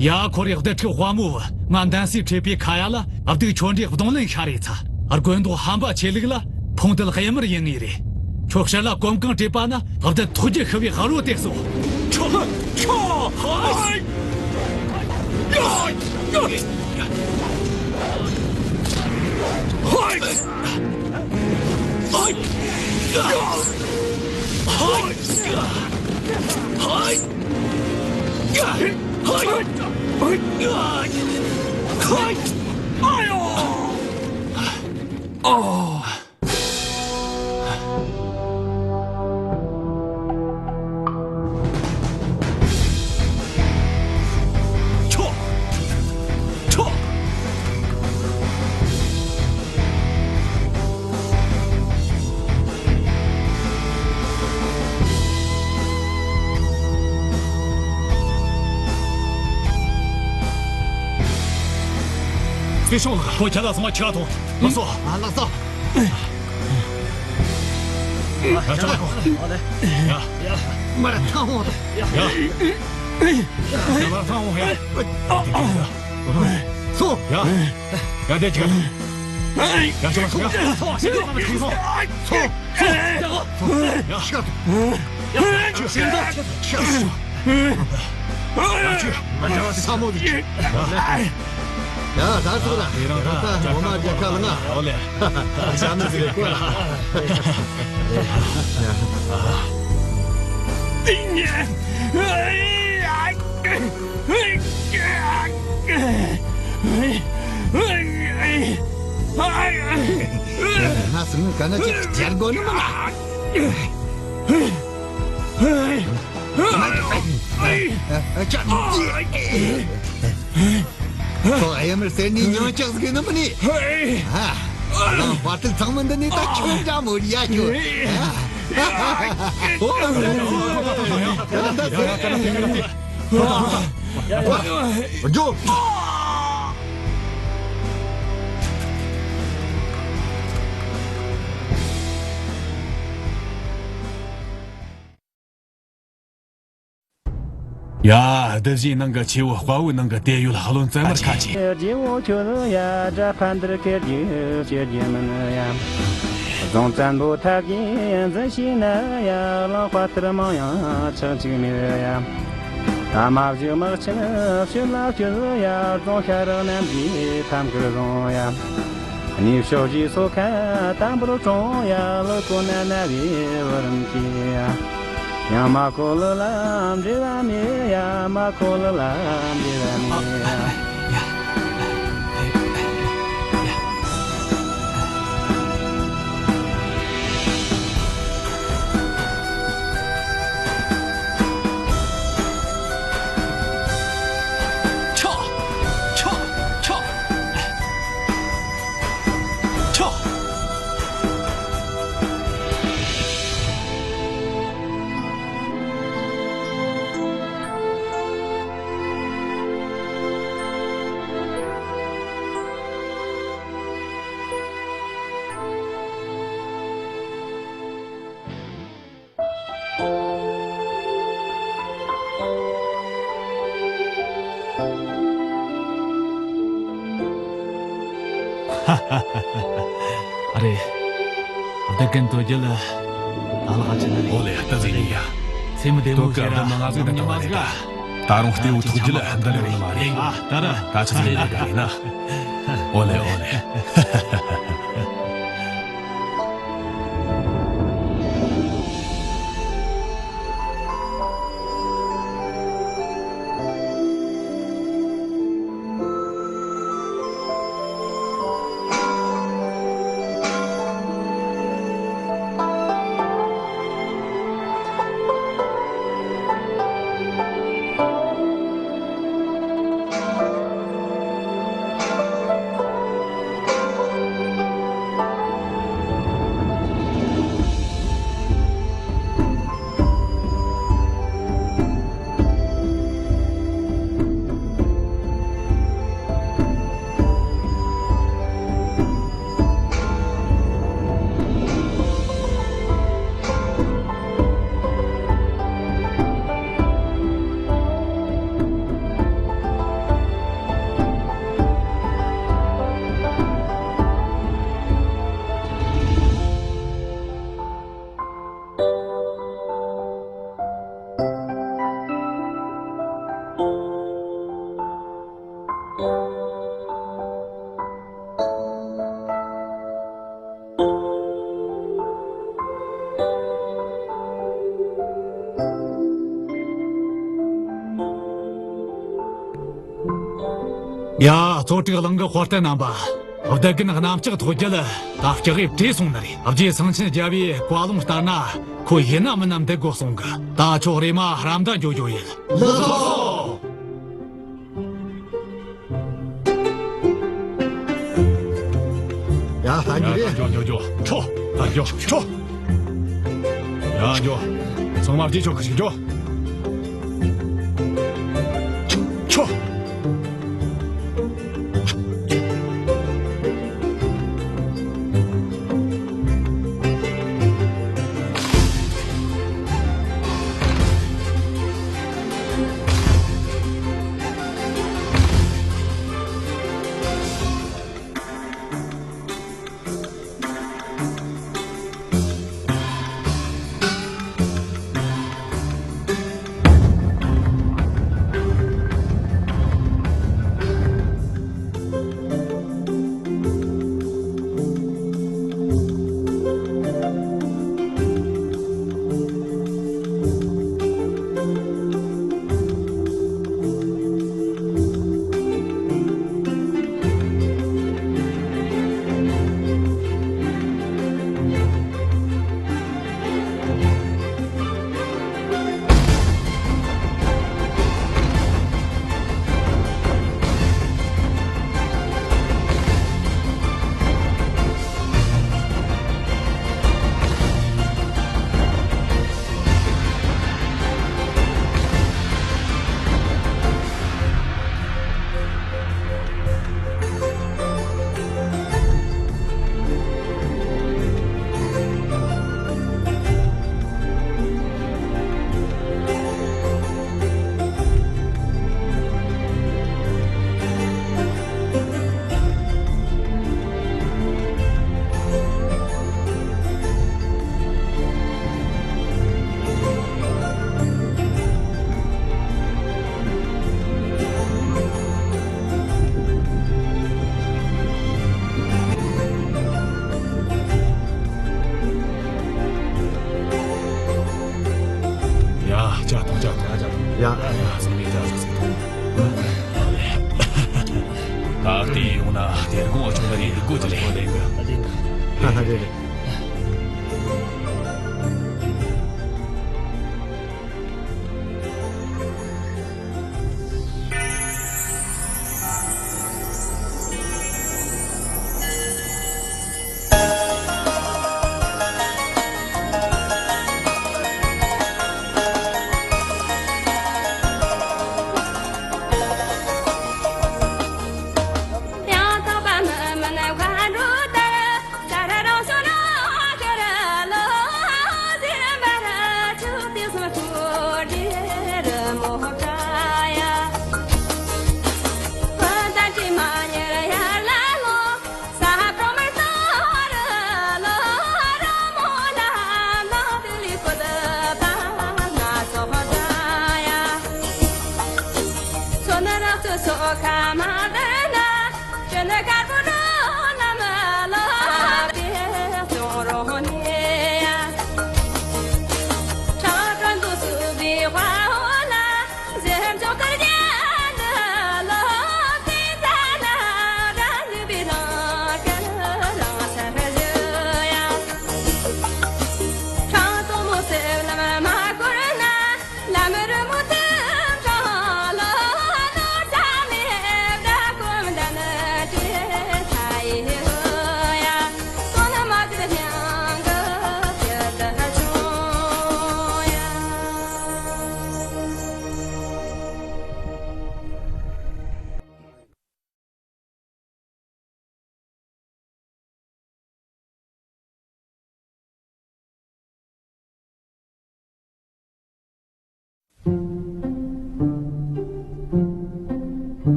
ཡ། ཁོ་རེ་བདུད་ཕྲུག་དཔའ་མོ། ང་འདན་སའི་ཁྲེས་པའི་ཁ་ཡ་ལ་བདུད་ཁྱོད་འདྲའི་གདོང་ལེན་ཤ་རེ་ཚ། དགོན་མདོ་ཧམ་པ་ཆེ་ལུགས་ལ་ཕུང་འདུལ་གཡུལ་མར་ཡིན་ངེས་རེད། ཁྱོད་ཕྱིར་ལ་གོམ་གང་སྤྲད་པ་ན་བདུད་ཐོག་རྒྱུ་ཤི་བའི་དབུལ་བོ་དེ་སོ། ཁྱོད་ཁྱོད་ཧ། སྐུ་ཞུང་ལགས། ཁོ་ཁྱེད་ལ་སོང་བ་ཁྱེད་ལ་ཐོངས། ལགས་སོ། ཨ། ལགས་སོ། ཡ། ཁྱེད་ལ་ཐོངས། ཡ། མར་ཐང་འོང་། ཡ། ཁྱེད་ལ་ཐང་འོང་། ཡ། སོ། ཡ། ཡ། དེ་ཅིག་ཡ། ཁྱེད་ལ་སོང་། ཡ། སོང་། སོང་། སོང་། སོང་། སོང་། ཡ། ཤ། ཡ། ཤ། ཤ། ས་མོ་དེ། ཡ། ད་ཚོ་ལ། ད་ངོ་མ་རྒྱལ་ཁ་ལ་ང་། ཨོ་ལེ། ཞྭ་མོ་ཟིག་བཀོལ་ལ། ང་སུ་ག་ན་ཅིག་སྦྱར་དགོས་ནི་མིན་ན། ཁོ་ཨེ་མར་ཟེར་ནས་མྱང་ཅག་ཟིག་ནི་མིན་ནི། ཨ། ལང་དཔའ་ཐུལ་ཚང་མི་འདི་ནི་ད་ཁྱོད་འདྲ་མོ་རེད་ཡ་ཁྱོད། ཨ། ཨོ། ཡ། ཡ། ཡ། ཡ། ཡ། བདུད་བཞིའི་ནང་གི་ཆེ་བོ་དཔའ་བོའི་ནང་གི་དེ་ཡོད། བློན་བཙན་མར་ཁ་ཆེ། རྗེ་བོ་ཁྱོད་ཡ་དགྲ་ཕན་བདེར་སྐྱེ་རྒྱུ་ཅི་རྒྱུ་མིན་ཡ། རྫོང་བཙན་པོ་ཐབས་ཀྱིས་འཛིན་ཤེས་ན་ཡ། གླང་དཔའ་ཐུལ་མང་ཡང་ཆག་ཅིག་མེད་ཡ། ཨ་མ་བཞུགས་དམག་ཆེན་ཕྱིར་ལ་བསྐྱོད་ཡ། རྫོང་ཤ་རག་རྣམས་ཀྱིས་ཐམ་ཀར་བཟུང་ཡ། གནས་མཆོག་རྗེས་སོ་ཁ་དམ་པོར་དྲོངས་ཡ། ལོ་ཀོ་ན་ན་བའི་བུ་རམ་སྐྱེས་ཡ། ཡང་མ་ཁོ་ལོ་ལ་འབྲེལ་བ་མེད་ཡ། མ་ཁོ་ལོ་ལ་འབྲེལ་བ་མེད་ཡ། ཁྱོ། ཁྱོ། ཁྱོ། ཁྱོ། ཨ་རེ། བདག་གིན་དོ་རྒྱལ་ལ་ད་ལག་ཅི་ན་རེ། ཨོ་ལེ། ད་ཟིན་ཡིན་ཡ། སེམས་བདེ་མོ་དོ་ཞེ་ག་ར་བདག་མ་ང་ཟིག་ད་ཉི་མ་ཟིག་ད་རུང་ལྟེའུ་ཐུགས་རྒྱལ་ལ་འདི་ལས་ཡོད་ནི་མ་རེད། ཨ། ད་ར་ད་ཆ་ཟིན་ཡིན་ཡ་ཡིན་ན། ཨོ་ལེ་ཨོ་ལེ། ཡ། གཙོ་དྲུག་གླིང་གི་དཔའ་རྟུལ་རྣམ་པ། བདུད་རྒན་གནམ་ལྕགས་ཐོག་རྒྱལ་ད་སྐྱག་གིས་བྲོས་སོང་ནི་རེད། རྗེ་སེང་ཆེན་རྒྱལ་བོའི་བཀའ་ལུང་ལྟར་ན་ཁོ་ཡིན་ན་མིན་ན་འདུལ་དགོས་གསུང་གི། ད་ཁྱོད་རེམ་མ་ར་མདའ་འགྱོ་རྒྱུ་ཡིན། ལགས་སོ། ཡ། ད་འགྱོ་རེ། འགྱོ་འགྱོ་འགྱོ། ཁྲོ། ད་འགྱོ་ཁྲོ། ཡ། འགྱོ། ཚང་མ་རྗེས་ཕྱོགས་ཁ་ཞིག་འགྱོ། ཁྲོ། དེར་དགོངས་བཅོལ་བ་རེད། དགོས་དེ་རེད། ཧ་ཧ་རེད་རེད།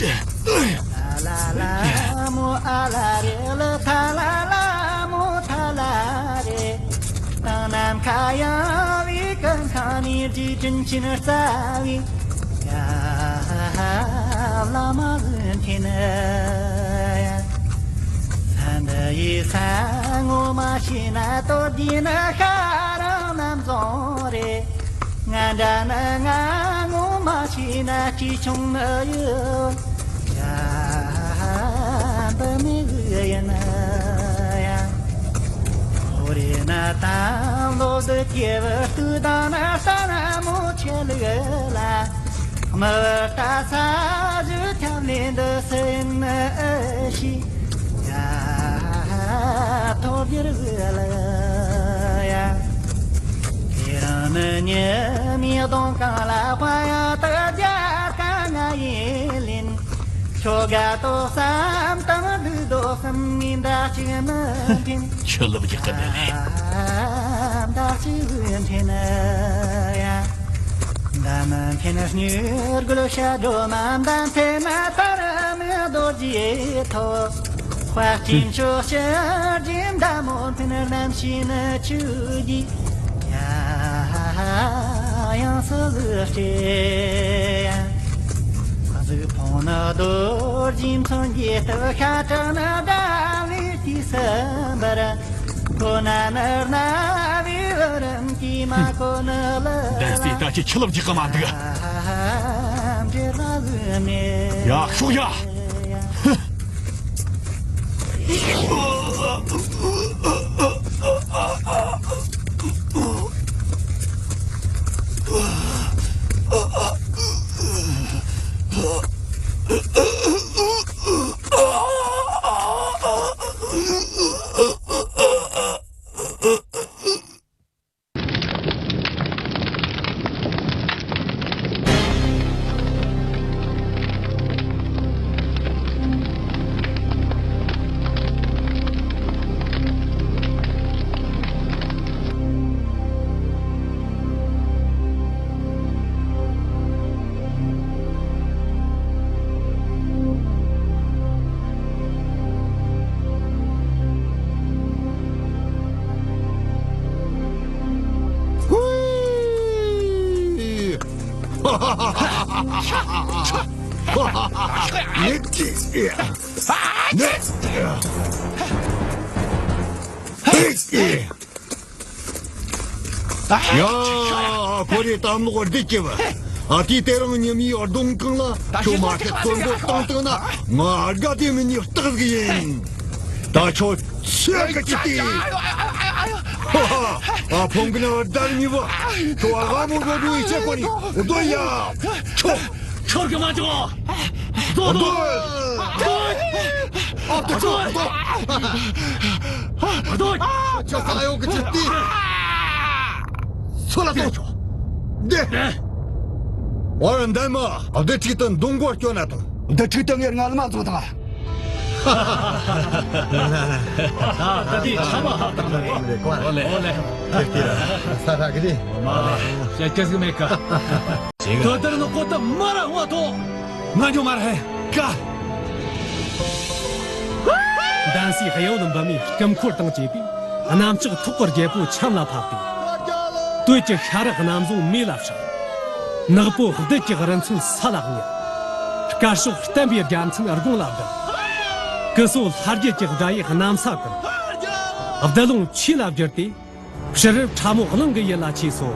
ཐ་ལ་ལ་མོ་ཨ་ལ་རེ་ལ་ཐ་ལ་ལ་མོ་ཐ་ལ་རེ། ད་ནམ་མཁའ་ཡངས་པའི་ཀུན་ཁང་ནས་དྲི་དྲིན་ཆེན་རྩ་བའི་ཡ་བླ་མ་ལུན་ཐེན། ས་འདི་ཡི་ས་ངོ་མ་ཤེས་ན་དོ་དེ་ནི་ཤ་རང་ནམ་རྫོང་རེད། ང་འདྲ་ནི་ང་ངོ་མ་ཤེས་ན་སྐྱིད་ཆུང་ནི་ཡོད། ཡ་འདི་མི་ཡིན་ཡ། ཧོ་རེ་ན་ད་ལོ་འདི་སྐྱེ་བར་དུས་དང་ན་ས་ན་མོ་ཆེ་ལུགས་ལ། མི་བར་ད་ས་གཞི་ཁྱབ་ལེན་འདི་སེམས་ནི་ཨེ་ཤི། ཡ་ཐོབ་རྒྱུར་བུ་ལ་ཡ། དེ་རང་ནི་ཉི་མའི་གདོང་གང་ལ་དཔའ་ཡ་ད་རྒྱ་དཀའ་ང་ཡིན་ལིན། ཁྱོད་དགའ་དོགས་སམ་དང་སྡུག་དོགས་སམ་མི་འདའ་ཅིག་མི་འཐེན། ཆུ་ལུབ་ཀྱི་ཀི་ནི་ནི། འདའ་ཅིག་མི་འཐེན་ཡ། འདའ་མི་འཐེན་སྨྱུ་གུ་ཤ་སྒྲོ་མ་འདའ་འཐེན་ན་ཐར་མི་རྡོ་རྗེ་ཐོག་དཔལ་སྤྱི་མཆོག་ཕྱི་རྒྱུན་མདའ་མོ་འཐེན་རྣམ་ཤེས་ནི་ཆུ་རྒྱུས། ཡ་ཡང་སུ་ལུ་སྐྱེ། གཟུགས་ཕུང་ནི་རྡོ་རྗེ་མཚོན་གྱི་སྟོབས། ཤ་ཁྲག་ནི་ཟླ་བའི་དུས་སུ་འབར། གོ་ན་ནི་རྣ་བའི་བུ་རམ་གྱིས་མ་གོ་ནི་ལ། འདན་སྲས་ད་ཅི་ཆུ་ལོག་རྒྱག་གི་མ་འདུག་འདྲེ་ལ་ལུས་མེད། ཡ་ཤོག་ཡ། ཡ། ཁོ་རེ་གཏམ་ལོག་བདེ་སྐྱེ་བ། ཨ་ཏི་དེ་རང་ཉི་མའི་གདོང་གང་ལ་ཁྱོད་མ་ཐེག་བཙོན་གོ་བཏང་བཏང་ན་ང་དགའ་དེ་མི་ཉིད་སྟག་ཟིག་ཡིན། ད་ཁྱོད་ཆེ་གི་ཅི་ཏི། ཧ་ཧ། ཨ་ཕོང་གི་ནང་བརྡར་མི་བ། ཁྱོད་ཨ་མོ་གོ་བུ་ཡི་ཆེ་གོ་ནི་བདོ་ཡ། ཁྱོད། ཁྱོད་ཀྱི་མ་འཇོག་རྡོ། རྡོ། ཨ་ཏི་ཁྱོད་རྡོ། རྡོ། ཁྱོད་ས་ཡོག་གི་ཅི་ཏི། སོ་ལ་གཏོང་ཆོག་འདི། འོ་འདན་མ། འདི་ཁྲིད་དུ་མདུང་མགོ་སྐྱོན་ན་དང་། འདི་ཁྲིད་དུ་ངས་ངལ་མ་འཛུགས་དང་། ད་ལྟ་དེ་ཆ་མ་ཧ་དང་ལ་རེད། ཨོ་ལེ། ཨོ་ལེ། ཁྱེད་ཀྱི་ས་ཁ་གི་དེ། མ་ཤ་ཀྱ་ཟིག་མེད་ཀ། དོ་དར་ནི་ཀོ་ཏ་མ་ར་ཧོ་ཏོ། ང་ཉོ་མ་ར་ཧེ་ཀ། འདན་སའི་གཡོ་ལ་འབབ་མའི་སྐུ་འཁོར་དང་བཅས་པའི་གནམ་ལྕགས་ཐོག་གི་རྒྱལ་པོ་ཆམ་ལ་ཕབ་སྟེ། སྟོད་ཀྱི་ཤ་ར་གནམ་བཟུང་མེ་ལ་བསྲེགས། ནག་པོ་བདུད་ཀྱི་རི་མཚོ་ས་ལ་བསྔོས། དཀར་ཕྱོགས་བསྟན་པའི་རྒྱལ་མཚན་དགུང་ལ་བསྒར། སྐུ་སྲོག་ལྷ་རྒྱལ་གྱི་དགྲ་ཡི་གནམ་ས་བཀུར། བདུད་ལུང་ཆོས་ལ་བསྒྱུར་ཏེ། ཕྱི་རབས་ཁྲ་མོ་གླིང་གི་ཡུལ་ལ་ཆས་སོ།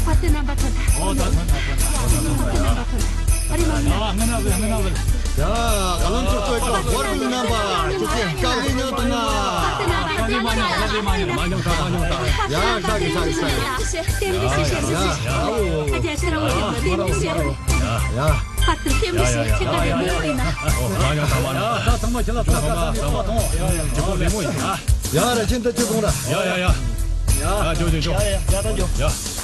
དཔའ་རྟུལ་རྣམ་པ་ཐོན་ཐལ། ཨོ་ད་ཐོན་ཐལ་ཐོན་ཐལ། དཔའ་རྟུལ་རྣམ་པ་ཐོན་ཐལ། ཨ་རི་མ་ཡ་ང་ན་བེ་ང་ན་བེ། ཡ་ག་ལམ་ཚོ་ཚོ་ཀ་བར་གུལ་རྣམ་པ་ཁྱོད་ཀྱི་དཀའ་ལས་མྱངས་ཐུབ་ན། དཀའ་ལས་མ་མྱངས་དཀའ་ལས་མ་མྱངས་མ་མྱངས་ད་མ་མྱངས་ད། ཡ་ཤ་གི་ཤ་གི་ཤ་གི། ཡ་ཡ་ཡ་ཨ་བོ། ཡ་ཡ་ཡ་ཨ་བོ། ཡ། ཕར་དང་ལྟེམ་ལེ་ཞེས་ཁྱེད་ཀ་རེ་མོ་ཡིན་ན། ཨོ་མ་ཡང་ཐ་མ་ན། ད་ཚང་མ་ཁྱེད་ལ་ཐོག་ཁ་ཚང་མ་ཐོང་། ཡ་ཡ་ཇི་པོ་ལེ་མོ་ཡིན་ན། ཡ་ར་ཆེན་ད་ཅི་གོང་ར། ཡ་ཡ་ཡ། ཡ་ཇོ་ཇོ་ཇོ། ཡ་ཡ་ཡ་ད་ཇོ། ཡ།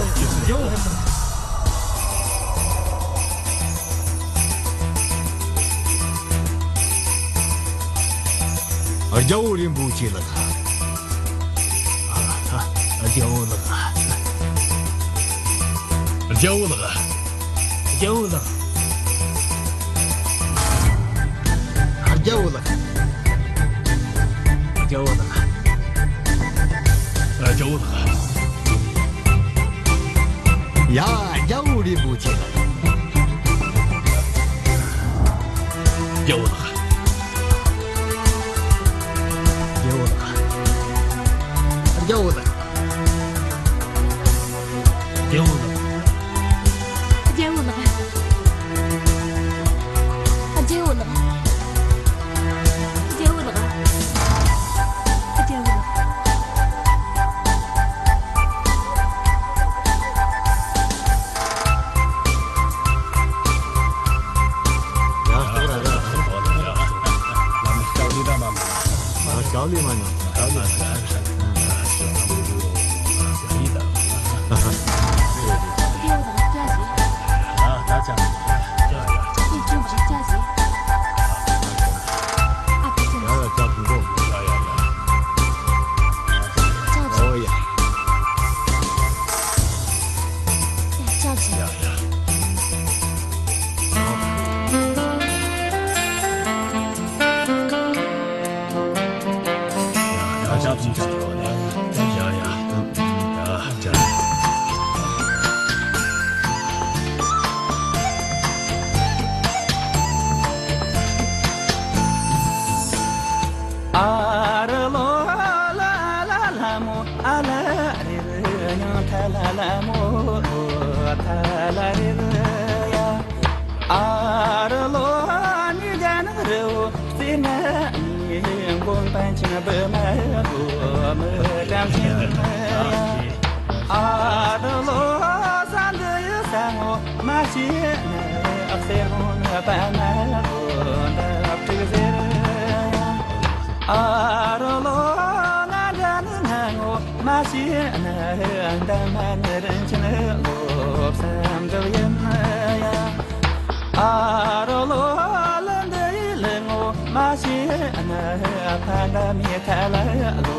རྒྱལ་བོ་ལགས། རྒྱལ་བོ་ལགས། རྒྱལ་བོ་རིན་པོ་ཆེ་ལགས། ཨ། རྒྱལ་བོ་ལགས། རྒྱལ་བོ་ལགས། རྒྱལ་བོ་ལགས། རྒྱལ་བོ་ལགས། རྒྱལ་བོ་ལགས། རྒྱལ་བོ་ལགས། ཡ། རྒྱལ་བོ་རིན་པོ་ཆེ་ལགས། རྒྱལ་བོ་ལགས། རྒྱལ་བོ་ལགས། རྒྱལ་བོ་ལགས། རྒྱལ་བོ་ལགས། རྒྱལ་བོ་ལགས། རྒྱལ་བོ་ལགས། རྒྱལ་བོ་ལགས། རྒྱལ་བོ་ལགས། ཡ། ལ་མི་སྐྱབས་ལི་ར་མ་མ། ལ་སྐྱབས་ལི་མ་མ། སྐྱབས་ལི་མ་མ། ཨ་རོ་ལོ་ལ་ལ་ལ་མོ། ཨ་ལ་རེ་རེ་ཡང་ཐ་ལ་ལ་མོ། ཐ་ལ་རེ་རེ་ཡ། ཨ་རོ་ལོ་ནི་རྒྱ་ནག་རི་བོ་རྩེ་ན་ནི་མགོན་པཎ་ཆེན་བི་མ་ལོ་མི་བཀྲ་ཤིས་ཡ། ཨ་རོ་ལོ་ས་འདི་ཡི་ས་ངོ་མ་ཤེས་ན་གསེར་སྒང་ནི་པདྨ་ལོ་འདབ་དྲུག་ཟེར་ཡ། ཨ་རོ་ལོ་ང་འདྲ་ནི་ང་ངོ་མ་ཤེས་ན་འདབ་མ་ནི་རིན་ཆེན་ལོ་བསམ་གྲུབ་ཡིན་ཡ། ཨ་རོ་ལོ་ལི་འདི་ཡི་ལི་ངོ་མ་ཤེས་ན་ཕ་འདབ་མའི་ཐ་ལ་ལོ་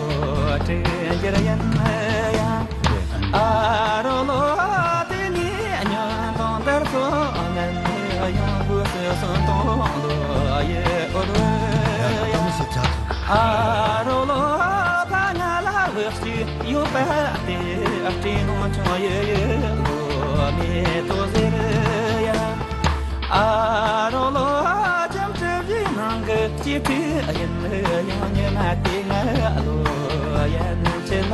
དྲུག་འགྱུར་ཡིན་ཡ། ཨ་རོ་ལོ་དེ་ནས་ཉོན་དང་དར་ཚོ་ངན་ཡོང་དགོས་སུ་སོན་དང་ལོ་ཡི་འོ་རོ་ཡ། ཨ་རོ་ལོ་ཕ་ང་ལ་བུ་གཅིག་ཡོད་པ་དེ་སྤྲེལ་ནང་ཆུང་ཡི་ཡི་ལོ་མེ་ཏོག་ཟེར་ཡ། ཨ་རོ་ལོ་ཅམ་ཅི་བཞི་ནང་གི་སྐྱེས་ཐུ་ཡིན་ཡང་ཉི་མ་དེ་ང་ལོ་ཡན་ཆད་ལ་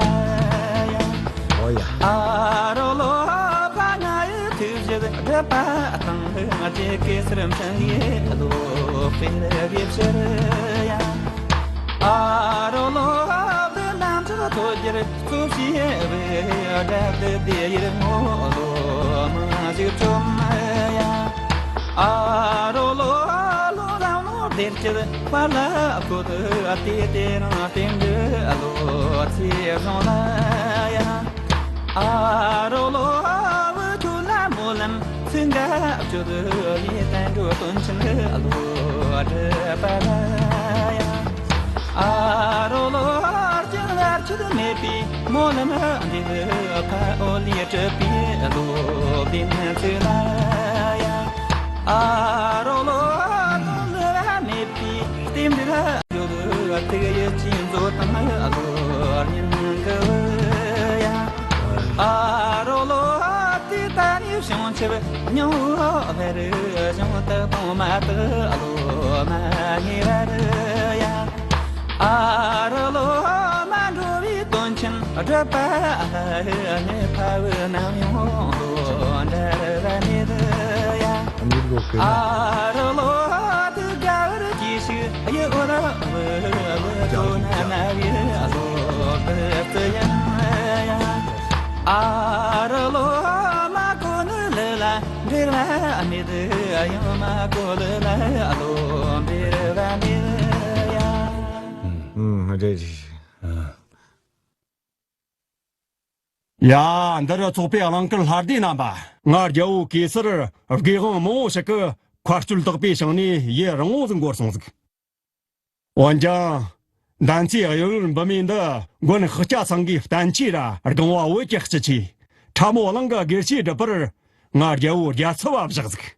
ཡ། ཨོ་ཡ། ཨ་རོ་ལོ་ཕ་ང་ཡི་ཐུགས་རྗེ་སྒྲུབ་པ་དང་ལྷུང་རྗེ་གེ་སར་འཕྲིན་ལས་ལོ་སྤེལ་བའི་ཕྱིར་ཡ། ཨ་རོ་ལོ་བདུད་རྣམས་ཀྱི་ཐོད་རྒྱལ་གཙོ་བྱས་པའི་དགྲ་བདུད་སྡེ་ཡི་ངོ་ལོ་མང་ཞིག་བཅོམ་ཡ། ཨ་རོ་ལོ་ལོ་རང་ལོ་བདེ་སྐྱིད་དཔལ་ལ་བཀོད་དེ་དེ་རང་རྟེན་འབྲེལ་ལོ་ཚེ་བཟང་ལ་ཡ། ཨ་རོ་ལོ་བུ་ཁྱོད་ལ་སྨོན་ལམ་ཚིག་འགའ་བཅོལ་ཡི། བསྟན་འགྲོ་དོན་ཆེན་ལོ་སྒྲུབ་པ་ལ་ཡ། ཨ་རོ་ལོ་རྒྱུན་བར་ཆད་མེད་པའི་སྨོན་ལམ་འདི་ཕ་འོ་ལས་གྲུབ་པའི་ལོ་བདེན་ཚིག་ལ་ཡ། ཨ་རོ་ལོ་དོན་ལ་མེད་པའི་རྟེན་འབྲེལ་ཡོད་ཐུགས་ཡིད་ཆེས་མཛོད་དང་ལོ་ཉིན་གི་ཡ། ཨ་རོ་ལོ་དེ་ད་ནི་བྱང་ཆུབ་སྙིང་པོ་བར་བྱང་དུ་གཏོང་མ་ཐག་ལོ་མ་ཉེ་བར་ཡ། ཨ་རོ་ལོ་མ་འགྲོ་བའི་དོན་ཆེན་སྒྲུབ་པ་ལ་ནི་ཕ་བུ་ནམ་ཡང་ལོ་འབྲལ་བ་མེད་ཡ། ཨ་རོ་ལོ་དེ་དགའ་བར་གྱིས་ཤིག་ཡི་འོ་ར་བུ་ལོ་ཐོ་ན་ན་བའི་ལོ་བུ་ཙི་ཡང་ཡ། ཨ་རོ་ལོ་མ་གོ་ནི་ལི་ལ་འབྲེལ་བ་མེད། ཡང་མ་གོ་ལ་ལ་ཨ་ལོ་འབྲེལ་བ་མེད་ཡ། ཨུམ། རེད་རེད། ཡ། འདི་རུ་ཚོགས་པའི་གླིང་དཀར་ལྷ་སྡེ་རྣམ་པ། ང་རྒྱལ་བོ་གེ་སར་དགེ་དབང་མང་བོ་ཞིག་གི་མཁར་སྤྱོད་བརྟག་པའི་ཞིང་ནས་ཡུན་རིང་བོ་ཟིག་འགོར་སོང་ཟིག། འོན་ཀྱང་། འདན་ཚའི་གཡུལ་འབུམ་མེ་འདི་མགོན་ཤཱཀྱ་ཚང་གིས་བསྟན་བཅོས་ར་སྒང་བ་བོད་ཀྱི་སྤྱི་ཆོས་ཁྲ་མོ་གླིང་གི་དགེ་བཤེས་སྒྲུབ་པར་ང་རྒྱལ་བོ་རྒྱལ་ཚབ་བ་བཞག་ཟིག།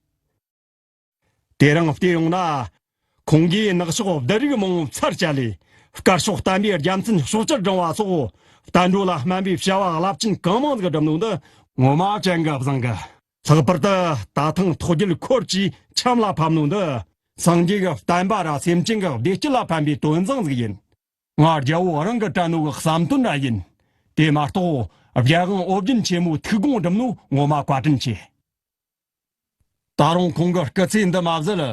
དེ་རིང་བལྟས་ཡོང་ན། ཁོང་གིས་ནག་ཕྱོགས་བདུད་རིགས་མང་བོ་ཚར་བཅད་ལས། དཀར་ཕྱོགས་བསྟན་པའི་རྒྱལ་མཚན་ཕྱོགས་བཅུར་བསྒྲེངས་པ་སོགས། བསྟན་འགྲོ་ལ་སྨན་པའི་བྱ་བ་རླབས་ཆེན་གང་མང་ཟིག་བསྒྲུབས་ནོ་འདི་ངོ་མ་བྱིན་གྱིས་བརླབས་ཟིག། ལྷག་པར་དུ་ད་ཐེངས་ཐོག་རྒྱལ་འཁོར་གྱི་ཁྱམས་ལ་ཕབ་ནོ་འདི། སངས་རྒྱས་ཀྱི་བསྟན་པ་ར་སེམས་ཅན་གྱི་བདེ་སྐྱིད་ལ་ཕན་པའི་དོན་བཟང་ཟིག་ཡིན། ང་རྒྱལ་བོ་རང་གིས་དྲན་ནོ་གི་བསམ་དོན་ར་ཡིན། དེ་མ་གཏོགས་རྒྱལ་དབང་ཨོ་རྒྱན་ཆེན་མོའི་ཐུགས་དགོངས་བསྒྲུབས་ནོ་ངོ་མ་བཀའ་དྲིན་ཆེ། ད་རུང་ཁོང་གི་སྐུ་ཚེ་འདི་མ་ཟད།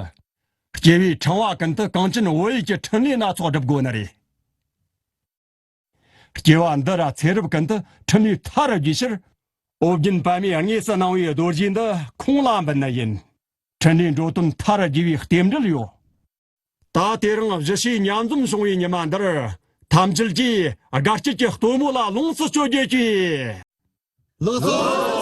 སྐྱེ་བའི་ཕྲེང་བ་ཀུན་ཏུ་གངས་ཅན་བོད་ཡུལ་གྱི་འཕྲིན་ལས་སྣ་ཚོགས་སྒྲུབ་དགོས་ནི་རེད། སྐྱེ་བ་འདི་ར་ཚེ་རབས་ཀུན་ཏུ་འཕྲིན་ལས་མཐའ་རུ་རྒྱས་ཕྱིར། ཨོ་རྒྱན་པདྨས་དངོས་སུ་གནང་བའི་རྡོ་རྗེ་འདི་ཁོང་ལ་འབུལ་ནི་ཡིན། འཕྲིན་ལས་འགྲོ་དོན་མཐའ་རུ་རྒྱས་པའི་རྟེན་འབྲེལ་ཡོད། ད་དེ་རིང་གཞི་ཤེས་མཉམ་འཛོམས་བྱུང་བའི་ཉི་མ་འདིར། ཐམས་ཅད་ཀྱིས་དགའ་སྐྱིད་ཀྱི་སྟོན་མོ་ལ་ལོངས་སུ་སྤྱོད་རྒྱུ་གྱིས། ལགས་སོ།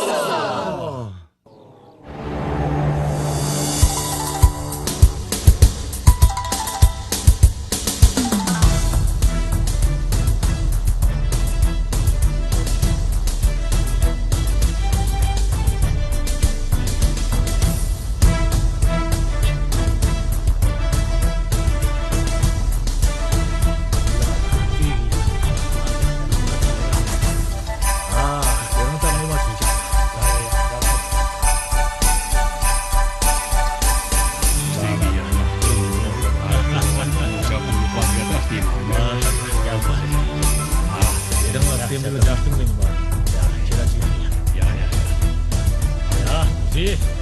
ཡ་ཡ་ཡ།